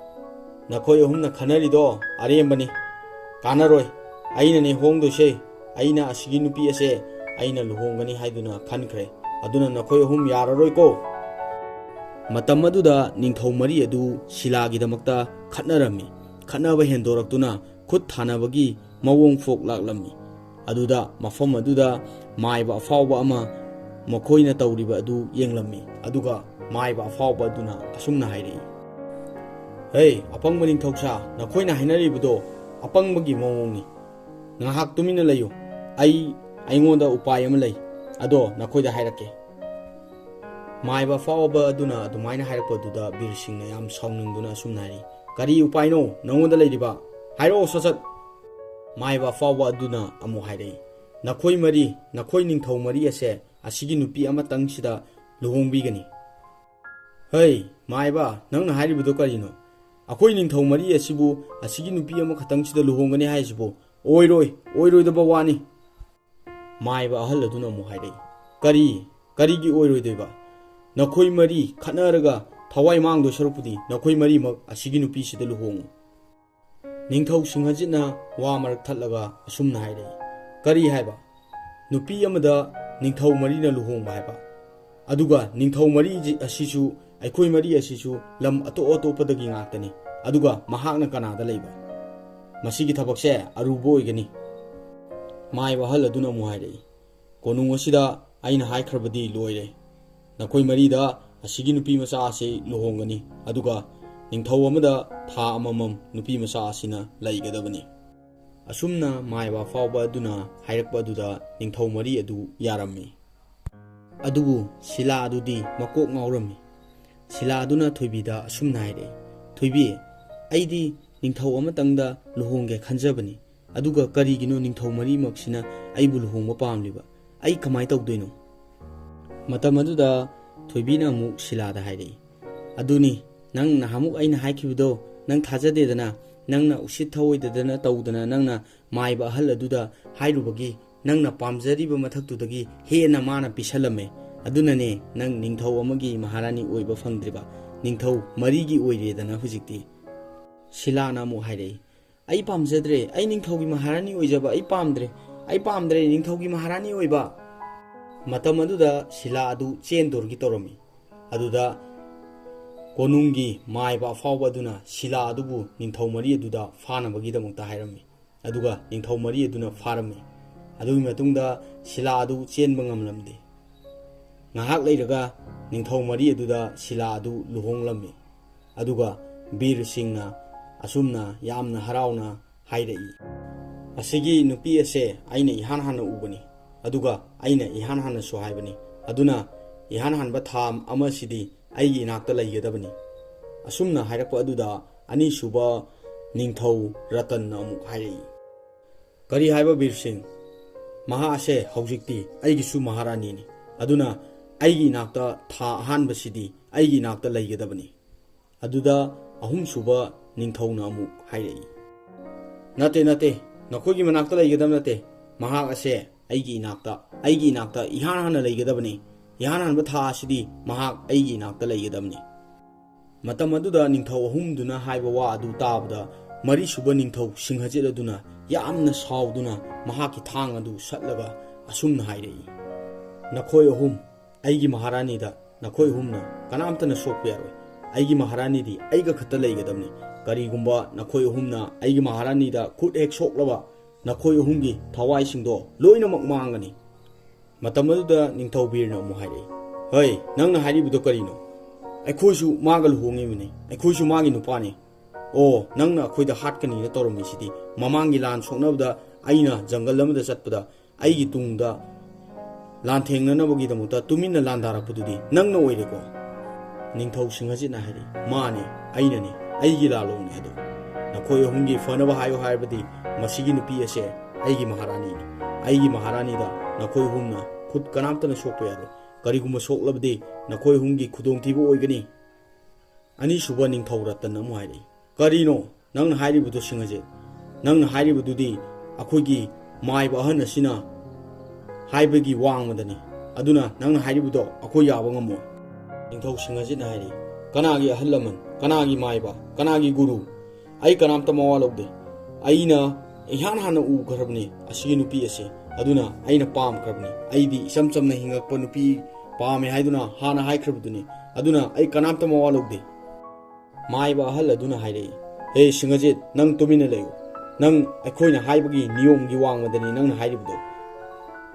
"ꯅꯈꯣꯏ ꯑꯍꯨꯝꯅ ꯈꯟꯅꯔꯤꯗꯣ ꯑꯔꯦꯝꯕꯅꯤ, ꯀꯥꯟꯅꯔꯣꯏ꯫ ꯑꯩꯅꯅꯦ ꯍꯣꯡꯗꯣꯏꯁꯦ꯫ ꯑꯩꯅ ꯑꯁꯤꯒꯤ ꯅꯨꯄꯤ ꯑꯁꯦ ꯑꯩꯅ ꯂꯨꯍꯣꯡꯒꯅꯤ ꯍꯥꯏꯗꯨꯅ ꯈꯟꯈ꯭ꯔꯦ꯫ ꯑꯗꯨꯅ ꯅꯈꯣꯏ ꯑꯍꯨꯝ ꯌꯥꯔꯔꯣꯏꯀꯣ"꯫ ꯃꯇꯝ ꯑꯗꯨꯗ ꯅꯤꯡꯊꯧ ꯃꯔꯤ ꯑꯗꯨ ꯁꯤꯂꯥꯒꯤꯗꯃꯛꯇ ꯈꯠꯅꯔꯝꯃꯤ꯫ ꯈꯠꯅꯕ ꯍꯦꯟꯗꯣꯔꯛꯇꯨꯅ ꯈꯨꯠ ꯊꯥꯅꯕꯒꯤ ꯃꯑꯣꯡ ꯐꯥꯎ ꯂꯥꯛꯂꯝꯃꯤ꯫ ꯑꯗꯨꯗ ꯃꯐꯝ ꯑꯗꯨꯗ ꯃꯥꯏꯕ ꯑꯐꯥꯎꯕ ꯑꯃ ꯃꯈꯣꯏꯅ ꯇꯧꯔꯤꯕ ꯑꯗꯨ ꯌꯦꯡꯂꯝꯃꯤ꯫ ꯑꯗꯨꯒ ꯃꯥꯏꯕ ꯑꯐꯥꯎꯕ ꯑꯗꯨꯅ ꯑꯁꯨꯝꯅ ꯍꯥꯏꯔꯛꯏ, "ꯍꯦ ꯑꯄꯪꯕ ꯅꯤꯡꯊꯧꯁꯥ, ꯅꯈꯣꯏꯅ ꯍꯥꯏꯅꯔꯤꯕꯗꯣ ꯑꯄꯪꯕꯒꯤ ꯃꯑꯣꯡꯅꯤ꯫ ꯉꯥꯏꯍꯥꯛ ꯇꯨꯃꯤꯟꯅ ꯂꯩꯌꯨ꯫ ꯑꯩ, ꯑꯩꯉꯣꯟꯗ ꯎꯄꯥꯏ ꯑꯃ ꯂꯩ꯫ ꯑꯗꯣ ꯅꯈꯣꯏꯗ ꯍꯥꯏꯔꯛꯀꯦ"꯫ ꯃꯥꯏꯕ ꯑꯐꯥꯎꯕ ꯑꯗꯨꯅ ꯑꯗꯨꯃꯥꯏꯅ ꯍꯥꯏꯔꯛꯄꯗꯨꯗ ꯕꯤꯔ ꯁꯤꯡꯅ ꯌꯥꯝ ꯁꯥꯎꯅꯤꯡꯗꯨꯅ ꯑꯁꯨꯝꯅ ꯍꯥꯏꯔꯤ, "ꯀꯔꯤ ꯎꯄꯥꯏꯅꯣ ꯅꯉꯣꯟꯗ ꯂꯩꯔꯤꯕ? ꯍꯥꯏꯔꯛꯑꯣ ꯁꯠ ꯁꯠ"꯫ ꯃꯥꯏꯕ ꯑꯐꯥꯎꯕ ꯑꯗꯨꯅ ꯑꯃꯨꯛ ꯍꯥꯏꯔꯛꯏ, "ꯅꯈꯣꯏ ꯃꯔꯤ, ꯅꯈꯣꯏ ꯅꯤꯡꯊꯧ ꯃꯔꯤ ꯑꯁꯦ ꯑꯁꯤꯒꯤ ꯅꯨꯄꯤ ꯑꯃꯇꯪꯁꯤꯗ ꯂꯨꯍꯣꯡꯕꯤꯒꯅꯤ"꯫ "ꯍꯩ ꯃꯥꯏꯕ, ꯅꯪꯅ ꯍꯥꯏꯔꯤꯕꯗꯨ ꯀꯔꯤꯅꯣ? ꯑꯩꯈꯣꯏ ꯅꯤꯡꯊꯧ ꯃꯔꯤ ꯑꯁꯤꯕꯨ ꯑꯁꯤꯒꯤ ꯅꯨꯄꯤ ꯑꯃꯈꯛꯇꯪꯁꯤꯗ ꯂꯨꯍꯣꯡꯒꯅꯤ ꯍꯥꯏꯁꯤꯕꯨ? ꯑꯣꯏꯔꯣꯏ, ꯑꯣꯏꯔꯣꯏꯗꯕ ꯋꯥꯅꯤ"꯫ ꯃꯥꯏꯕ ꯑꯍꯜ ꯑꯗꯨꯅ ꯑꯃꯨꯛ ꯍꯥꯏꯔꯛꯏ, "ꯀꯔꯤ? ꯀꯔꯤꯒꯤ ꯑꯣꯏꯔꯣꯏꯗꯣꯏꯕ? ꯅꯈꯣꯏ ꯃꯔꯤ ꯈꯠꯅꯔꯒ ꯊꯋꯥꯏ ꯃꯥꯡꯗꯣꯏ ꯁꯔꯨꯛꯄꯨꯗꯤ ꯅꯈꯣꯏ ꯃꯔꯤꯃꯛ ꯑꯁꯤꯒꯤ ꯅꯨꯄꯤꯁꯤꯗ ꯂꯨꯍꯣꯡꯉꯨ"꯫ ꯅꯤꯡꯊꯧ ꯁꯤꯡꯍꯖꯤꯠꯅ ꯋꯥ ꯃꯔꯛ ꯊꯠꯂꯒ ꯑꯁꯨꯝꯅ ꯍꯥꯏꯔꯛꯏ, "ꯀꯔꯤ ꯍꯥꯏꯕ? ꯅꯨꯄꯤ ꯑꯃꯗ ꯅꯤꯡꯊꯧ ꯃꯔꯤꯅ ꯂꯨꯍꯣꯡꯕ ꯍꯥꯏꯕ? ꯑꯗꯨꯒ ꯅꯤꯡꯊꯧ ꯃꯔꯤ ꯑꯁꯤꯁꯨ, ꯑꯩꯈꯣꯏ ꯃꯔꯤ ꯑꯁꯤꯁꯨ ꯂꯝ ꯑꯇꯣꯞ ꯑꯇꯣꯞꯄꯗꯒꯤ ꯉꯥꯛꯇꯅꯤ꯫ ꯑꯗꯨꯒ ꯃꯍꯥꯛꯅ ꯀꯅꯥꯗ ꯂꯩꯕ? ꯃꯁꯤꯒꯤ ꯊꯕꯛꯁꯦ ꯑꯔꯨꯕ ꯑꯣꯏꯒꯅꯤ"꯫ ꯃꯥꯏꯕ ꯑꯍꯜ ꯑꯗꯨꯅ ꯑꯃꯨꯛ ꯍꯥꯏꯔꯛꯏ, "ꯀꯣꯅꯨꯡ ꯑꯁꯤꯗ ꯑꯩꯅ ꯍꯥꯏꯈ꯭ꯔꯕꯗꯤ ꯂꯣꯏꯔꯦ꯫ ꯅꯈꯣꯏ ꯃꯔꯤꯗ ꯑꯁꯤꯒꯤ ꯅꯨꯄꯤ ꯃꯆꯥ ꯑꯁꯤ ꯂꯨꯍꯣꯡꯒꯅꯤ, ꯑꯗꯨꯒ ꯅꯤꯡꯊꯧ ꯑꯃꯗ ꯊꯥ ꯑꯃꯃꯝ ꯅꯨꯄꯤ ꯃꯆꯥ ꯑꯁꯤꯅ ꯂꯩꯒꯗꯕꯅꯤ"꯫ ꯑꯁꯨꯝꯅ ꯃꯥꯏꯕ ꯑꯐꯥꯎꯕ ꯑꯗꯨꯅ ꯍꯥꯏꯔꯛꯄ ꯑꯗꯨꯗ ꯅꯤꯡꯊꯧ ꯃꯔꯤ ꯑꯗꯨ ꯌꯥꯔꯝꯃꯤ꯫ ꯑꯗꯨꯕꯨ ꯁꯤꯂꯥ ꯑꯗꯨꯗꯤ ꯃꯀꯣꯛ ꯉꯥꯎꯔꯝꯃꯤ꯫ ꯁꯤꯂꯥ ꯑꯗꯨꯅ ꯊꯣꯏꯕꯤꯗ ꯑꯁꯨꯝꯅ ꯍꯥꯏꯔꯛꯏ, "ꯊꯣꯏꯕꯤ, ꯑꯩꯗꯤ ꯅꯤꯡꯊꯧ ꯑꯃꯇꯪꯗ ꯂꯨꯍꯣꯡꯒꯦ ꯈꯟꯖꯕꯅꯤ, ꯑꯗꯨꯒ ꯀꯔꯤꯒꯤꯅꯣ ꯅꯤꯡꯊꯧ ꯃꯔꯤꯃꯛꯁꯤꯅ ꯑꯩꯕꯨ ꯂꯨꯍꯣꯡꯕ ꯄꯥꯝꯂꯤꯕ? ꯑꯩ ꯀꯃꯥꯏ ꯇꯧꯗꯣꯏꯅꯣ?" ꯃꯇꯝ ꯑꯗꯨꯗ ꯊꯣꯏꯕꯤꯅ ꯑꯃꯨꯛ ꯁꯤꯂꯥꯗ ꯍꯥꯏꯔꯛꯏ, "ꯑꯗꯨꯅꯤ, ꯅꯪ ꯅꯍꯥꯟꯃꯨꯛ ꯑꯩꯅ ꯍꯥꯏꯈꯤꯕꯗꯣ ꯅꯪ ꯊꯥꯖꯗꯦꯗꯅ, ꯅꯪꯅ ꯎꯁꯤꯠ ꯊꯑꯣꯏꯗꯗꯅ ꯇꯧꯗꯅ ꯅꯪꯅ ꯃꯥꯏꯕ ꯑꯍꯜ ꯑꯗꯨꯗ ꯍꯥꯏꯔꯨꯕꯒꯤ ꯅꯪꯅ ꯄꯥꯝꯖꯔꯤꯕ ꯃꯊꯛꯇꯨꯗꯒꯤ ꯍꯦꯟꯅ ꯃꯥꯅ ꯄꯤꯁꯜꯂꯝꯃꯦ꯫ ꯑꯗꯨꯅꯅꯦ ꯅꯪ ꯅꯤꯡꯊꯧ ꯑꯃꯒꯤ ꯃꯍꯥꯔꯥꯅꯤ ꯑꯣꯏꯕ ꯐꯪꯗ꯭ꯔꯤꯕ, ꯅꯤꯡꯊꯧ ꯃꯔꯤꯒꯤ ꯑꯣꯏꯔꯦꯗꯅ ꯍꯧꯖꯤꯛꯇꯤ"꯫ ꯁꯤꯂꯥꯅ ꯑꯃꯨꯛ ꯍꯥꯏꯔꯛꯏ, "ꯑꯩ ꯄꯥꯝꯖꯗ꯭ꯔꯦ, ꯑꯩ ꯅꯤꯡꯊꯧꯒꯤ ꯃꯍꯥꯔꯥꯅꯤ ꯑꯣꯏꯖꯕ ꯑꯩ ꯄꯥꯝꯗ꯭ꯔꯦ, ꯑꯩ ꯄꯥꯝꯗ꯭ꯔꯦ ꯅꯤꯡꯊꯧꯒꯤ ꯃꯍꯥꯔꯥꯅꯤ ꯑꯣꯏꯕ"꯫ ꯃꯇꯝ ꯑꯗꯨꯗ ꯁꯤꯂꯥ ꯑꯗꯨ ꯆꯦꯟꯗꯣꯔꯒꯤ ꯇꯧꯔꯝꯃꯤ꯫ ꯑꯗꯨꯗ ꯀꯣꯅꯨꯡꯒꯤ ꯃꯥꯏꯕ ꯑꯐꯥꯎꯕ ꯑꯗꯨꯅ ꯁꯤꯂꯥ ꯑꯗꯨꯕꯨ ꯅꯤꯡꯊꯧ ꯃꯔꯤ ꯑꯗꯨꯗ ꯐꯥꯅꯕꯒꯤꯗꯃꯛꯇ ꯍꯥꯏꯔꯝꯃꯤ꯫ ꯑꯗꯨꯒ ꯅꯤꯡꯊꯧ ꯃꯔꯤ ꯑꯗꯨꯅ ꯐꯥꯔꯝꯃꯤ꯫ ꯑꯗꯨꯒꯤ ꯃꯇꯨꯡꯗ ꯁꯤꯂꯥ ꯑꯗꯨ ꯆꯦꯟꯕ ꯉꯝꯂꯝꯗꯦ꯫ ꯉꯥꯏꯍꯥꯛ ꯂꯩꯔꯒ ꯅꯤꯡꯊꯧ ꯃꯔꯤ ꯑꯗꯨꯗ ꯁꯤꯂꯥ ꯑꯗꯨ ꯂꯨꯍꯣꯡꯂꯝꯃꯤ꯫ ꯑꯗꯨꯒ ꯕꯤꯔ ꯁꯤꯡꯅ ꯑꯁꯨꯝꯅ ꯌꯥꯝꯅ ꯍꯔꯥꯎꯅ ꯍꯥꯏꯔꯛꯏ, "ꯑꯁꯤꯒꯤ ꯅꯨꯄꯤ ꯑꯁꯦ ꯑꯩꯅ ꯏꯍꯥꯟ ꯍꯥꯟꯅ ꯎꯕꯅꯤ, ꯑꯗꯨꯒ ꯑꯩꯅ ꯏꯍꯥꯟ ꯍꯥꯟꯅꯁꯨ ꯍꯥꯏꯕꯅꯤ, ꯑꯗꯨꯅ ꯏꯍꯥꯟ ꯍꯥꯟꯕ ꯊꯥ ꯑꯃꯁꯤꯗꯤ ꯑꯩꯒꯤ ꯏꯅꯥꯛꯇ ꯂꯩꯒꯗꯕꯅꯤ"꯫ ꯑꯁꯨꯝꯅ ꯍꯥꯏꯔꯛꯄ ꯑꯗꯨꯗ ꯑꯅꯤꯁꯨꯕ ꯅꯤꯡꯊꯧ ꯔꯇꯟꯅ ꯑꯃꯨꯛ ꯍꯥꯏꯔꯛꯏ, "ꯀꯔꯤ ꯍꯥꯏꯕ ꯕꯤꯔ ꯁꯤꯡ? ꯃꯍꯥꯛ ꯑꯁꯦ ꯍꯧꯖꯤꯛꯇꯤ ꯑꯩꯒꯤꯁꯨ ꯃꯍꯥꯔꯥꯅꯤꯅꯤ, ꯑꯗꯨꯅ ꯑꯩꯒꯤ ꯏꯅꯥꯛꯇ ꯊꯥ ꯑꯍꯥꯟꯕꯁꯤꯗꯤ ꯑꯩꯒꯤ ꯏꯅꯥꯛꯇ ꯂꯩꯒꯗꯕꯅꯤ"꯫ ꯑꯗꯨꯗ ꯑꯍꯨꯝꯁꯨꯕ ꯅꯤꯡꯊꯧꯅ ꯑꯃꯨꯛ ꯍꯥꯏꯔꯛꯏ, "ꯅꯠꯇꯦ, ꯅꯠꯇꯦ, ꯅꯈꯣꯏꯒꯤ ꯃꯅꯥꯛꯇ ꯂꯩꯒꯗꯕ ꯅꯠꯇꯦ, ꯃꯍꯥꯛ ꯑꯁꯦ ꯑꯩꯒꯤ ꯏꯅꯥꯛꯇ, ꯑꯩꯒꯤ ꯏꯅꯥꯛꯇ ꯏꯍꯥꯟ ꯍꯥꯟꯅ ꯂꯩꯒꯗꯕꯅꯤ, ꯏꯍꯥꯟ ꯍꯥꯟꯕ ꯊꯥ ꯑꯁꯤꯗꯤ ꯃꯍꯥꯛ ꯑꯩꯒꯤ ꯏꯅꯥꯛꯇ ꯂꯩꯒꯗꯕꯅꯤ"꯫ ꯃꯇꯝ ꯑꯗꯨꯗ ꯅꯤꯡꯊꯧ ꯑꯍꯨꯝꯗꯨꯅ ꯍꯥꯏꯕ ꯋꯥ ꯑꯗꯨ ꯇꯥꯕꯗ, ꯃꯔꯤꯁꯨꯕ ꯅꯤꯡꯊꯧ ꯁꯤꯡꯍꯖꯤꯠ ꯑꯗꯨꯅ ꯌꯥꯝꯅ ꯁꯥꯎꯗꯨꯅ ꯃꯍꯥꯛꯀꯤ ꯊꯥꯡ ꯑꯗꯨ ꯁꯠꯂꯒ ꯑꯁꯨꯝꯅ ꯍꯥꯏꯔꯛꯏ, "ꯅꯈꯣꯏ ꯑꯍꯨꯝ ꯑꯩꯒꯤ ꯃꯍꯥꯔꯥꯅꯤꯗ, ꯅꯈꯣꯏ ꯑꯍꯨꯝꯅ ꯀꯅꯥꯝꯇꯅ ꯁꯣꯛꯄ ꯌꯥꯔꯣꯏ꯫ ꯑꯩꯒꯤ ꯃꯍꯥꯔꯥꯅꯤꯗꯤ ꯑꯩꯒ ꯈꯛꯇ ꯂꯩꯒꯗꯕꯅꯤ꯫ ꯀꯔꯤꯒꯨꯝꯕ ꯅꯈꯣꯏ ꯑꯍꯨꯝꯅ ꯑꯩꯒꯤ ꯃꯍꯥꯔꯥꯅꯤꯗ ꯈꯨꯠ ꯍꯦꯛ ꯁꯣꯛꯂꯕ, ꯅꯈꯣꯏ ꯑꯍꯨꯝꯒꯤ ꯊꯋꯥꯏꯁꯤꯡꯗꯣ ꯂꯣꯏꯅꯃꯛ ꯃꯥꯡꯒꯅꯤ꯫ ꯃꯇꯝ ꯑꯗꯨꯗ ꯅꯤꯡꯊꯧ ꯕꯤꯔꯅ ꯑꯃꯨꯛ ꯍꯥꯏꯔꯛꯏ, "ꯍꯩ, ꯅꯪꯅ ꯍꯥꯏꯔꯤꯕꯗꯣ ꯀꯔꯤꯅꯣ? ꯑꯩꯈꯣꯏꯁꯨ ꯃꯥꯒ ꯂꯨꯍꯣꯡꯉꯤꯕꯅꯤ, ꯑꯩꯈꯣꯏꯁꯨ ꯃꯥꯒꯤ ꯅꯨꯄꯥꯅꯤ꯫ ꯑꯣ, ꯅꯪꯅ ꯑꯩꯈꯣꯏꯗ ꯍꯥꯠꯀꯅꯤꯅ ꯇꯧꯔꯝꯃꯤꯁꯤꯗꯤ꯫ ꯃꯃꯥꯡꯒꯤ ꯂꯥꯟ ꯁꯣꯛꯅꯕꯗ ꯑꯩꯅ ꯖꯪꯒꯜ ꯑꯃꯗ ꯆꯠꯄꯗ ꯑꯩꯒꯤ ꯇꯨꯡꯗ ꯂꯥꯟꯊꯦꯡꯅꯅꯕꯒꯤꯗꯃꯛꯇ ꯇꯨꯃꯤꯟꯅ ꯂꯥꯟꯗꯥꯔꯛꯄꯗꯨꯗꯤ ꯅꯪꯅ ꯑꯣꯏꯔꯦꯀꯣ?" ꯅꯤꯡꯊꯧ ꯁꯤꯡꯍꯖꯤꯠꯅ ꯍꯥꯏꯔꯤ, "ꯃꯥꯅꯦ, ꯑꯩꯅꯅꯦ, ꯑꯩꯒꯤ ꯂꯥꯜꯂꯣꯡꯅꯦ ꯑꯗꯣ꯫ ꯅꯈꯣꯏ ꯑꯍꯨꯝꯒꯤ ꯐꯅꯕ ꯍꯥꯏꯌꯨ ꯍꯥꯏꯔꯕꯗꯤ ꯃꯁꯤꯒꯤ ꯅꯨꯄꯤ ꯑꯁꯦ ꯑꯩꯒꯤ ꯃꯍꯥꯔꯥꯅꯤꯅꯤ꯫ ꯑꯩꯒꯤ ꯃꯍꯥꯔꯥꯅꯤꯗ ꯅꯈꯣꯏ ꯑꯍꯨꯝꯅ ꯈꯨꯠ ꯀꯅꯥꯝꯇꯅ ꯁꯣꯛꯄ ꯌꯥꯔꯣꯏ꯫ ꯀꯔꯤꯒꯨꯝꯕ ꯁꯣꯛꯂꯕꯗꯤ ꯅꯈꯣꯏ ꯑꯍꯨꯝꯒꯤ ꯈꯨꯗꯣꯡꯊꯤꯕ ꯑꯣꯏꯒꯅꯤ꯫" ꯑꯅꯤꯁꯨꯕ ꯅꯤꯡꯊꯧ ꯔꯇꯟ ꯑꯃꯨꯛ ꯍꯥꯏꯔꯛꯏ, "ꯀꯔꯤꯅꯣ ꯅꯪꯅ ꯍꯥꯏꯔꯤꯕꯗꯨ, ꯁꯤꯡꯍꯖꯤꯠ? ꯅꯪꯅ ꯍꯥꯏꯔꯤꯕꯗꯨꯗꯤ ꯑꯩꯈꯣꯏꯒꯤ ꯃꯥꯏꯕ ꯑꯍꯟ ꯑꯁꯤꯅ ꯍꯥꯏꯕꯒꯤ ꯋꯥꯡꯃꯗꯅꯤ꯫ ꯑꯗꯨꯅ ꯅꯪꯅ ꯍꯥꯏꯔꯤꯕꯗꯣ ꯑꯩꯈꯣꯏ ꯌꯥꯕ ꯉꯝꯃꯣꯏ꯫" ꯅꯤꯡꯊꯧ ꯁꯤꯡꯍꯖꯤꯠꯅ ꯍꯥꯏꯔꯤ, "ꯀꯅꯥꯒꯤ ꯑꯍꯜ ꯂꯃꯟ, ꯀꯅꯥꯒꯤ ꯃꯥꯏꯕ, ꯀꯅꯥꯒꯤ ꯒꯨꯔꯨ? ꯑꯩ ꯀꯅꯥꯝꯇ ꯃꯋꯥ ꯂꯧꯗꯦ꯫ ꯑꯩꯅ ꯏꯍꯥꯟ ꯍꯥꯟꯅ ꯎꯈ꯭ꯔꯕꯅꯤ ꯑꯁꯤꯒꯤ ꯅꯨꯄꯤ ꯑꯁꯤ꯫ ꯑꯗꯨꯅ ꯑꯩꯅ ꯄꯥꯝꯈ꯭ꯔꯕꯅꯤ꯫ ꯑꯩꯗꯤ ꯏꯆꯝ ꯆꯝꯅ ꯍꯤꯡꯉꯛꯄ ꯅꯨꯄꯤ ꯄꯥꯝꯃꯦ ꯍꯥꯏꯗꯨꯅ ꯍꯥꯟꯅ ꯍꯥꯏꯈ꯭ꯔꯕꯗꯨꯅꯤ꯫ ꯑꯗꯨꯅ ꯑꯩ ꯀꯅꯥꯝꯇ ꯃꯋꯥ ꯂꯧꯗꯦ꯫" ꯃꯥꯏꯕ ꯑꯍꯜ ꯑꯗꯨꯅ ꯍꯥꯏꯔꯛꯏ, "ꯍꯦ ꯁꯤꯡꯍꯖꯤꯠ, ꯅꯪ ꯇꯨꯃꯤꯟꯅ ꯂꯩꯌꯨ꯫ ꯅꯪ ꯑꯩꯈꯣꯏꯅ ꯍꯥꯏꯕꯒꯤ ꯅꯤꯌꯣꯝꯒꯤ ꯋꯥꯡꯃꯗꯅꯤ ꯅꯪꯅ ꯍꯥꯏꯔꯤꯕꯗꯣ꯫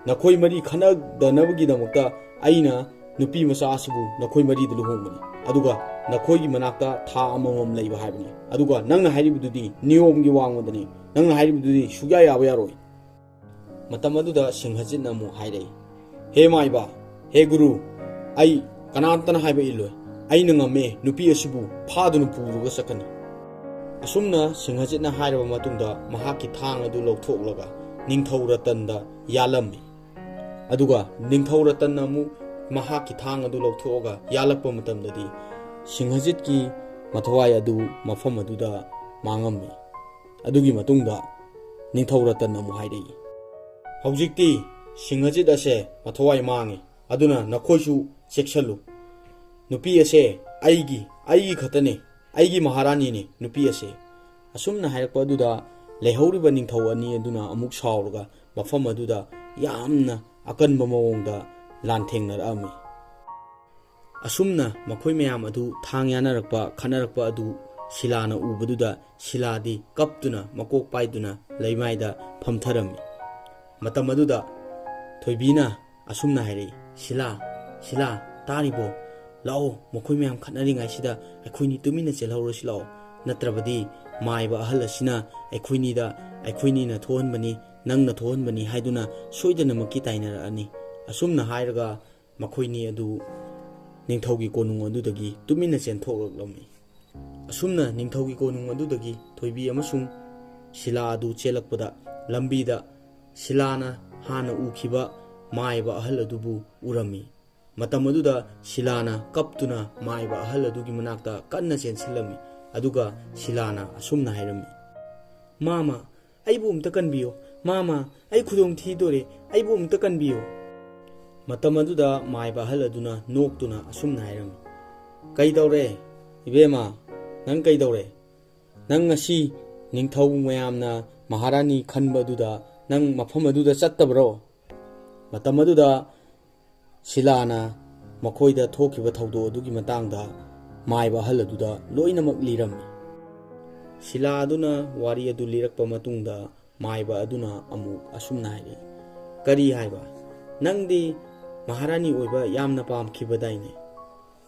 ꯅꯈꯣꯏ ꯃꯔꯤ ꯈꯠꯅꯗꯅꯕꯒꯤꯗꯃꯛꯇ ꯑꯩꯅ ꯅꯨꯄꯤ ꯃꯆꯥ ꯑꯁꯤꯕꯨ ꯅꯈꯣꯏ ꯃꯔꯤꯗ ꯂꯨꯍꯣꯡꯕꯅꯤ꯫ ꯑꯗꯨꯒ ꯅꯈꯣꯏꯒꯤ ꯃꯅꯥꯛꯇ ꯊꯥ ꯑꯃꯃꯝ ꯂꯩꯕ ꯍꯥꯏꯕꯅꯤ꯫ ꯑꯗꯨꯒ ꯅꯪꯅ ꯍꯥꯏꯔꯤꯕꯗꯨꯗꯤ ꯅꯤꯌꯣꯝꯒꯤ ꯋꯥꯡꯃꯗꯅꯤ꯫ ꯅꯪꯅ ꯍꯥꯏꯔꯤꯕꯗꯨꯗꯤ ꯁꯨꯛꯌꯥ ꯌꯥꯕ ꯌꯥꯔꯣꯏ꯫" ꯃꯇꯝ ꯑꯗꯨꯗ ꯁꯤꯡꯍꯖꯤꯠꯅ ꯑꯃꯨꯛ ꯍꯥꯏꯔꯛꯏ, "ꯍꯦ ꯃꯥꯏꯕ, ꯍꯦ ꯒꯨꯔꯨ, ꯑꯩ ꯀꯅꯥꯝꯇꯅ ꯍꯥꯏꯕ ꯏꯜꯂꯣꯏ꯫ ꯑꯩꯅ ꯉꯝꯃꯦ, ꯅꯨꯄꯤ ꯑꯁꯤꯕꯨ ꯐꯥꯗꯨꯅ ꯄꯨꯔꯒ ꯆꯠꯀꯅꯤ꯫" ꯑꯁꯨꯝꯅ ꯁꯤꯡꯍꯖꯤꯠꯅ ꯍꯥꯏꯔꯕ ꯃꯇꯨꯡꯗ ꯃꯍꯥꯛꯀꯤ ꯊꯥꯡ ꯑꯗꯨ ꯂꯧꯊꯣꯛꯂꯒ ꯅꯤꯡꯊꯧ ꯔꯇꯟꯗ ꯌꯥꯜꯂꯝꯃꯤ꯫ ꯑꯗꯨꯒ ꯅꯤꯡꯊꯧ ꯔꯇꯟꯅ ꯑꯃꯨꯛ ꯃꯍꯥꯛꯀꯤ ꯊꯥꯡ ꯑꯗꯨ ꯂꯧꯊꯣꯛꯑꯒ ꯌꯥꯜꯂꯛꯄ ꯃꯇꯝꯗꯗꯤ ꯁꯤꯡꯍꯖꯤꯠꯀꯤ ꯃꯊꯋꯥꯏ ꯑꯗꯨ ꯃꯐꯝ ꯑꯗꯨꯗ ꯃꯥꯡꯉꯝꯃꯤ꯫ ꯑꯗꯨꯒꯤ ꯃꯇꯨꯡꯗ ꯅꯤꯡꯊꯧ ꯔꯇꯟꯅ ꯑꯃꯨꯛ ꯍꯥꯏꯔꯛꯏ, "ꯍꯧꯖꯤꯛꯇꯤ ꯁꯤꯡꯍꯖꯤꯠ ꯑꯁꯦ ꯃꯊꯋꯥꯏ ꯃꯥꯡꯉꯤ, ꯑꯗꯨꯅ ꯅꯈꯣꯏꯁꯨ ꯆꯦꯛꯁꯤꯜꯂꯨ꯫ ꯅꯨꯄꯤ ꯑꯁꯦ ꯑꯩꯒꯤ, ꯑꯩꯒꯤ ꯈꯛꯇꯅꯤ, ꯑꯩꯒꯤ ꯃꯍꯥꯔꯥꯅꯤꯅꯤ ꯅꯨꯄꯤ ꯑꯁꯦ꯫" ꯑꯁꯨꯝꯅ ꯍꯥꯏꯔꯛꯄ ꯑꯗꯨꯗ ꯂꯩꯍꯧꯔꯤꯕ ꯅꯤꯡꯊꯧ ꯑꯅꯤ ꯑꯗꯨꯅ ꯑꯃꯨꯛ ꯁꯥꯎꯔꯒ ꯃꯐꯝ ꯑꯗꯨꯗ ꯌꯥꯝꯅ ꯑꯀꯟꯕ ꯃꯑꯣꯡꯗ ꯂꯥꯟꯊꯦꯡꯅꯔꯛꯑꯝꯃꯤ꯫ ꯑꯁꯨꯝꯅ ꯃꯈꯣꯏ ꯃꯌꯥꯝ ꯑꯗꯨ ꯊꯥꯡ ꯌꯥꯅꯔꯛꯄ, ꯈꯠꯅꯔꯛꯄ ꯑꯗꯨ ꯁꯤꯂꯥꯅ ꯎꯕꯗꯨꯗ ꯁꯤꯂꯥꯗꯤ ꯀꯞꯇꯨꯅ ꯃꯀꯣꯛ ꯄꯥꯏꯗꯨꯅ ꯂꯩꯃꯥꯏꯗ ꯐꯝꯊꯔꯝꯃꯤ꯫ ꯃꯇꯝ ꯑꯗꯨꯗ ꯊꯣꯏꯕꯤꯅ ꯑꯁꯨꯝꯅ ꯍꯥꯏꯔꯛꯏ, "ꯁꯤꯂꯥ, ꯁꯤꯂꯥ, ꯇꯥꯔꯤꯕꯣ? ꯂꯥꯛꯑꯣ, ꯃꯈꯣꯏ ꯃꯌꯥꯝ ꯈꯠꯅꯔꯤꯉꯩꯁꯤꯗ ꯑꯩꯈꯣꯏꯅꯤ ꯇꯨꯃꯤꯟꯅ ꯆꯦꯜꯍꯧꯔꯁꯤ ꯂꯥꯛꯑꯣ꯫ ꯅꯠꯇ꯭ꯔꯕꯗꯤ ꯃꯥꯏꯕ ꯑꯍꯜ ꯑꯁꯤꯅ ꯑꯩꯈꯣꯏꯅꯤꯗ, ꯑꯩꯈꯣꯏꯅꯤꯅ ꯊꯣꯛꯍꯟꯕꯅꯤ, ꯅꯪꯅ ꯊꯣꯛꯍꯟꯕꯅꯤ ꯍꯥꯏꯗꯨꯅ ꯁꯣꯏꯗꯅꯃꯛꯀꯤ ꯇꯥꯏꯅꯔꯛꯑꯅꯤ꯫" ꯑꯁꯨꯝꯅ ꯍꯥꯏꯔꯒ ꯃꯈꯣꯏꯅꯤ ꯑꯗꯨ ꯅꯤꯡꯊꯧꯒꯤ ꯀꯣꯅꯨꯡ ꯑꯗꯨꯗꯒꯤ ꯇꯨꯃꯤꯟꯅ ꯆꯦꯟꯊꯣꯛꯂꯛꯂꯝꯃꯤ꯫ ꯑꯁꯨꯝꯅ ꯅꯤꯡꯊꯧꯒꯤ ꯀꯣꯅꯨꯡ ꯑꯗꯨꯗꯒꯤ ꯊꯣꯏꯕꯤ ꯑꯃꯁꯨꯡ ꯁꯤꯂꯥ ꯑꯗꯨ ꯆꯦꯜꯂꯛꯄꯗ, ꯂꯝꯕꯤꯗ ꯁꯤꯂꯥꯅ ꯍꯥꯟꯅ ꯎꯈꯤꯕ ꯃꯥꯏꯕ ꯑꯍꯜ ꯑꯗꯨꯕꯨ ꯎꯔꯝꯃꯤ꯫ ꯃꯇꯝ ꯑꯗꯨꯗ ꯁꯤꯂꯥꯅ ꯀꯞꯇꯨꯅ ꯃꯥꯏꯕ ꯑꯍꯜ ꯑꯗꯨꯒꯤ ꯃꯅꯥꯛꯇ ꯀꯟꯅ ꯆꯦꯟꯁꯤꯜꯂꯝꯃꯤ꯫ ꯑꯗꯨꯒ ꯁꯤꯂꯥꯅ ꯑꯁꯨꯝꯅ ꯍꯥꯏꯔꯝꯃꯤ, "ꯃꯥꯃ, ꯑꯩꯕꯨ ꯑꯝꯇ ꯀꯟꯕꯤꯌꯨ꯫ ꯃꯥꯃ, ꯑꯩ ꯈꯨꯗꯣꯡ ꯊꯤꯗꯣꯔꯦ꯫ ꯑꯩꯕꯨ ꯑꯝꯇ ꯀꯟꯕꯤꯌꯨ꯫" ꯃꯇꯝ ꯑꯗꯨꯗ ꯃꯥꯏꯕ ꯑꯍꯜ ꯑꯗꯨꯅ ꯅꯣꯛꯇꯨꯅ ꯑꯁꯨꯝꯅ ꯍꯥꯏꯔꯝꯃꯤ, "ꯀꯩꯗꯧꯔꯦ, ꯏꯕꯦꯝꯃ? ꯅꯪ ꯀꯩꯗꯧꯔꯦ? ꯅꯪ ꯉꯁꯤ ꯅꯤꯡꯊꯧ ꯃꯌꯥꯝꯅ ꯃꯍꯥꯔꯥꯅꯤ ꯈꯟꯕ ꯑꯗꯨꯗ ꯅꯪ ꯃꯐꯝ ꯑꯗꯨꯗ ꯆꯠꯇꯕ꯭ꯔꯣ?" ꯃꯇꯝ ꯑꯗꯨꯗ ꯁꯤꯂꯥꯅ ꯃꯈꯣꯏꯗ ꯊꯣꯛꯈꯤꯕ ꯊꯧꯗꯣꯛ ꯑꯗꯨꯒꯤ ꯃꯇꯥꯡꯗ ꯃꯥꯏꯕ ꯑꯍꯜ ꯑꯗꯨꯗ ꯂꯣꯏꯅꯃꯛ ꯂꯤꯔꯝꯃꯤ꯫ ꯁꯤꯂꯥ ꯑꯗꯨꯅ ꯋꯥꯔꯤ ꯑꯗꯨ ꯂꯤꯔꯛꯄ ꯃꯇꯨꯡꯗ ꯃꯥꯏꯕ ꯑꯗꯨꯅ ꯑꯃꯨꯛ ꯑꯁꯨꯝꯅ ꯍꯥꯏꯔꯛꯏ, "ꯀꯔꯤ ꯍꯥꯏꯕ? ꯅꯪꯗꯤ ꯃꯍꯥꯔꯥꯅꯤ ꯑꯣꯏꯕ ꯌꯥꯝꯅ ꯄꯥꯝꯈꯤꯕꯗꯥꯏꯅꯦ?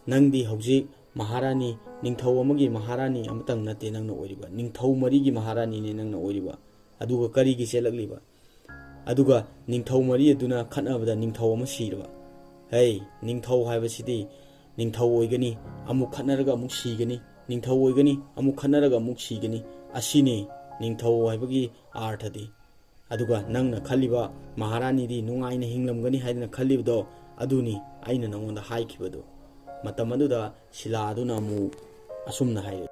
ꯅꯪꯗꯤ ꯍꯧꯖꯤꯛ ꯃꯍꯥꯔꯥꯅꯤ, ꯅꯤꯡꯊꯧ ꯑꯃꯒꯤ ꯃꯍꯥꯔꯥꯅꯤ ꯑꯃꯇꯪ ꯅꯠꯇꯦ ꯅꯪꯅ ꯑꯣꯏꯔꯤꯕ, ꯅꯤꯡꯊꯧ ꯃꯔꯤꯒꯤ ꯃꯍꯥꯔꯥꯅꯤꯅꯦ ꯅꯪꯅ ꯑꯣꯏꯔꯤꯕ꯫ ꯑꯗꯨꯒ ꯀꯔꯤꯒꯤ ꯆꯦꯜꯂꯛꯂꯤꯕ? ꯑꯗꯨꯒ ꯅꯤꯡꯊꯧ ꯃꯔꯤ ꯑꯗꯨꯅ ꯈꯠꯅꯕꯗ ꯅꯤꯡꯊꯧ ꯑꯃ ꯁꯤꯔꯕ꯫ ꯍꯩ, ꯅꯤꯡꯊꯧ ꯍꯥꯏꯕꯁꯤꯗꯤ ꯅꯤꯡꯊꯧ ꯑꯣꯏꯒꯅꯤ, ꯑꯃꯨꯛ ꯈꯠꯅꯔꯒ ꯑꯃꯨꯛ ꯁꯤꯒꯅꯤ, ꯅꯤꯡꯊꯧ ꯑꯣꯏꯒꯅꯤ, ꯑꯃꯨꯛ ꯈꯠꯅꯔꯒ ꯑꯃꯨꯛ ꯁꯤꯒꯅꯤ꯫ ꯑꯁꯤꯅꯤ ꯅꯤꯡꯊꯧ ꯍꯥꯏꯕꯒꯤ ꯑꯥꯔꯊꯗꯤ꯫ ꯑꯗꯨꯒ ꯅꯪꯅ ꯈꯜꯂꯤꯕ ꯃꯍꯥꯔꯥꯅꯤꯗꯤ ꯅꯨꯡꯉꯥꯏꯅ ꯍꯤꯡꯂꯝꯒꯅꯤ ꯍꯥꯏꯗꯅ ꯈꯜꯂꯤꯕꯗꯣ, ꯑꯗꯨꯅꯤ ꯑꯩꯅ ꯅꯉꯣꯟꯗ ꯍꯥꯏꯈꯤꯕꯗꯣ꯫" ꯃꯇꯝ ꯑꯗꯨꯗ ꯁꯤꯂꯥ ꯑꯗꯨꯅ ꯑꯃꯨꯛ ꯑꯁꯨꯝꯅ ꯍꯥꯏꯔꯛꯏ꯫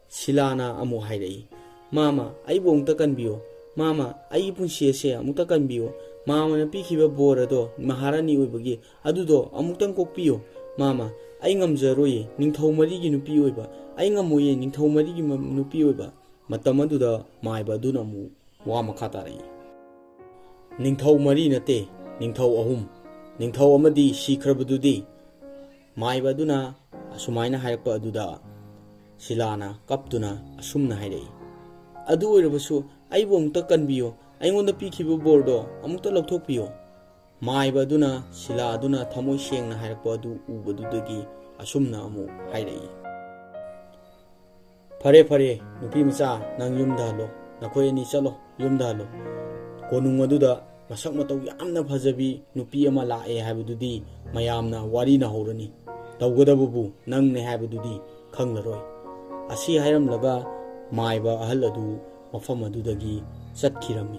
ꯁꯤꯂꯥꯅ ꯑꯃꯨꯛ ꯍꯥꯏꯔꯛꯏ, "ꯃꯥꯃ, ꯑꯩꯕꯨ ꯑꯃꯨꯛꯇ ꯀꯟꯕꯤꯌꯨ꯫ ꯃꯥꯃ, ꯑꯩꯒꯤ ꯄꯨꯟꯁꯤ ꯑꯁꯦ ꯑꯃꯨꯛꯇ ꯀꯟꯕꯤꯌꯨ꯫ ꯃꯥꯃꯅ ꯄꯤꯈꯤꯕ ꯕꯣꯔ ꯑꯗꯣ, ꯃꯍꯥꯔꯥꯅꯤ ꯑꯣꯏꯕꯒꯤ, ꯑꯗꯨꯗꯣ ꯑꯃꯨꯛꯇꯪ ꯀꯣꯛꯄꯤꯌꯨ꯫ ꯃꯥꯃ, ꯑꯩ ꯉꯝꯖꯔꯣꯏꯌꯦ ꯅꯤꯡꯊꯧ ꯃꯔꯤꯒꯤ ꯅꯨꯄꯤ ꯑꯣꯏꯕ꯫ ꯑꯩ ꯉꯝꯃꯣꯏꯌꯦ ꯅꯤꯡꯊꯧ ꯃꯔꯤꯒꯤ ꯃ-, ꯅꯨꯄꯤ ꯑꯣꯏꯕ꯫" ꯃꯇꯝ ꯑꯗꯨꯗ ꯃꯥꯏꯕ ꯑꯗꯨꯅ ꯑꯃꯨꯛ ꯋꯥ ꯃꯈꯥ ꯇꯥꯔꯛꯏ꯫ "ꯅꯤꯡꯊꯧ ꯃꯔꯤ ꯅꯠꯇꯦ, ꯅꯤꯡꯊꯧ ꯑꯍꯨꯝ꯫ ꯅꯤꯡꯊꯧ ꯑꯃꯗꯤ ꯁꯤꯈ꯭ꯔꯕꯗꯨꯗꯤ?" ꯃꯥꯏꯕ ꯑꯗꯨꯅ ꯑꯁꯨꯃꯥꯏꯅ ꯍꯥꯏꯔꯛꯄ ꯑꯗꯨꯗ ꯁꯤꯂꯥꯅ ꯀꯞꯇꯨꯅ ꯑꯁꯨꯝꯅ ꯍꯥꯏꯔꯛꯏ, "ꯑꯗꯨ ꯑꯣꯏꯔꯕꯁꯨ ꯑꯩꯕꯨ ꯑꯃꯨꯛꯇ ꯀꯟꯕꯤꯌꯨ, ꯑꯩꯉꯣꯟꯗ ꯄꯤꯈꯤꯕ ꯕꯣꯔꯗꯣ ꯑꯃꯨꯛꯇ ꯂꯧꯊꯣꯛꯄꯤꯌꯨ"꯫ ꯃꯥꯏꯕ ꯑꯗꯨꯅ, ꯁꯤꯂꯥ ꯑꯗꯨꯅ ꯊꯃꯣꯏ ꯁꯦꯡꯅ ꯍꯥꯏꯔꯛꯄ ꯑꯗꯨ ꯎꯕꯗꯨꯗꯒꯤ ꯑꯁꯨꯝꯅ ꯑꯃꯨꯛ ꯍꯥꯏꯔꯛꯏ, "ꯐꯔꯦ, ꯐꯔꯦ, ꯅꯨꯄꯤ ꯃꯆꯥ, ꯅꯪ ꯌꯨꯝꯗ ꯍꯜꯂꯣ, ꯅꯈꯣꯏ ꯑꯅꯤ ꯆꯠꯂꯣ, ꯌꯨꯝꯗ ꯍꯜꯂꯣ꯫ ꯀꯣꯅꯨꯡ ꯑꯗꯨꯗ ꯃꯁꯛ ꯃꯇꯧ ꯌꯥꯝꯅ ꯐꯖꯕꯤ ꯅꯨꯄꯤ ꯑꯃ ꯂꯥꯛꯑꯦ ꯍꯥꯏꯕꯗꯨꯗꯤ ꯃꯌꯥꯝꯅ ꯋꯥꯔꯤꯅ ꯍꯧꯔꯅꯤ꯫ ꯇꯧꯒꯗꯕꯕꯨ ꯅꯪꯅꯦ ꯍꯥꯏꯕꯗꯨꯗꯤ ꯈꯪꯂꯔꯣꯏ"꯫ ꯑꯁꯤ ꯍꯥꯏꯔꯝꯂꯒ ꯃꯥꯏꯕ ꯑꯍꯜ ꯑꯗꯨ ꯃꯐꯝ ꯑꯗꯨꯗꯒꯤ ꯆꯠꯈꯤꯔꯝꯃꯤ꯫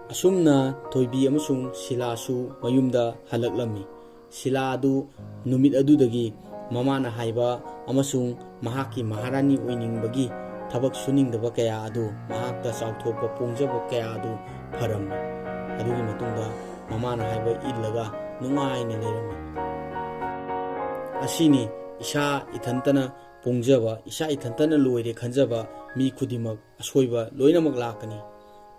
ꯑꯁꯨꯝꯅ ꯊꯣꯏꯕꯤ ꯑꯃꯁꯨꯡ ꯁꯤꯂꯥꯁꯨ ꯃꯌꯨꯝꯗ ꯍꯜꯂꯛꯂꯝꯃꯤ꯫ ꯁꯤꯂꯥ ꯑꯗꯨ ꯅꯨꯃꯤꯠ ꯑꯗꯨꯗꯒꯤ ꯃꯃꯥꯅ ꯍꯥꯏꯕ ꯑꯃꯁꯨꯡ ꯃꯍꯥꯛꯀꯤ ꯃꯍꯥꯔꯥꯅꯤ ꯑꯣꯏꯅꯤꯡꯕꯒꯤ ꯊꯕꯛ ꯁꯨꯅꯤꯡꯗꯕ ꯀꯌꯥ ꯑꯗꯨ, ꯃꯍꯥꯛꯇ ꯆꯥꯎꯊꯣꯛꯄ ꯄꯣꯡꯖꯕ ꯀꯌꯥ ꯑꯗꯨ ꯐꯔꯝꯃꯤ꯫ ꯑꯗꯨꯒꯤ ꯃꯇꯨꯡꯗ ꯃꯃꯥꯅ ꯍꯥꯏꯕ ꯏꯜꯂꯒ ꯅꯨꯡꯉꯥꯏꯅ ꯂꯩꯔꯝꯃꯤ꯫ ꯑꯁꯤꯅꯤ, ꯏꯁꯥ ꯏꯊꯟꯇꯅ ꯄꯣꯡꯖꯕ, ꯏꯁꯥ ꯏꯊꯟꯇꯅ ꯂꯣꯏꯔꯦ ꯈꯟꯖꯕ ꯃꯤ ꯈꯨꯗꯤꯡꯃꯛ ꯑꯁꯣꯏꯕ ꯂꯣꯏꯅꯃꯛ ꯂꯥꯛꯀꯅꯤ꯫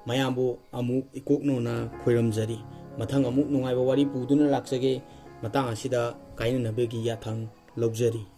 ꯃꯌꯥꯝꯕꯨ ꯑꯃꯨꯛ ꯏꯀꯣꯛ ꯅꯧꯅ ꯈꯣꯏꯔꯝꯖꯔꯤ꯫ ꯃꯊꯪ ꯑꯃꯨꯛ ꯅꯨꯡꯉꯥꯏꯕ ꯋꯥꯔꯤ ꯄꯨꯗꯨꯅ ꯂꯥꯛꯆꯒꯦ꯫ ꯃꯇꯥꯡ ꯑꯁꯤꯗ ꯀꯥꯏꯅꯅꯕꯒꯤ ꯌꯥꯊꯪ ꯂꯧꯖꯔꯤ꯫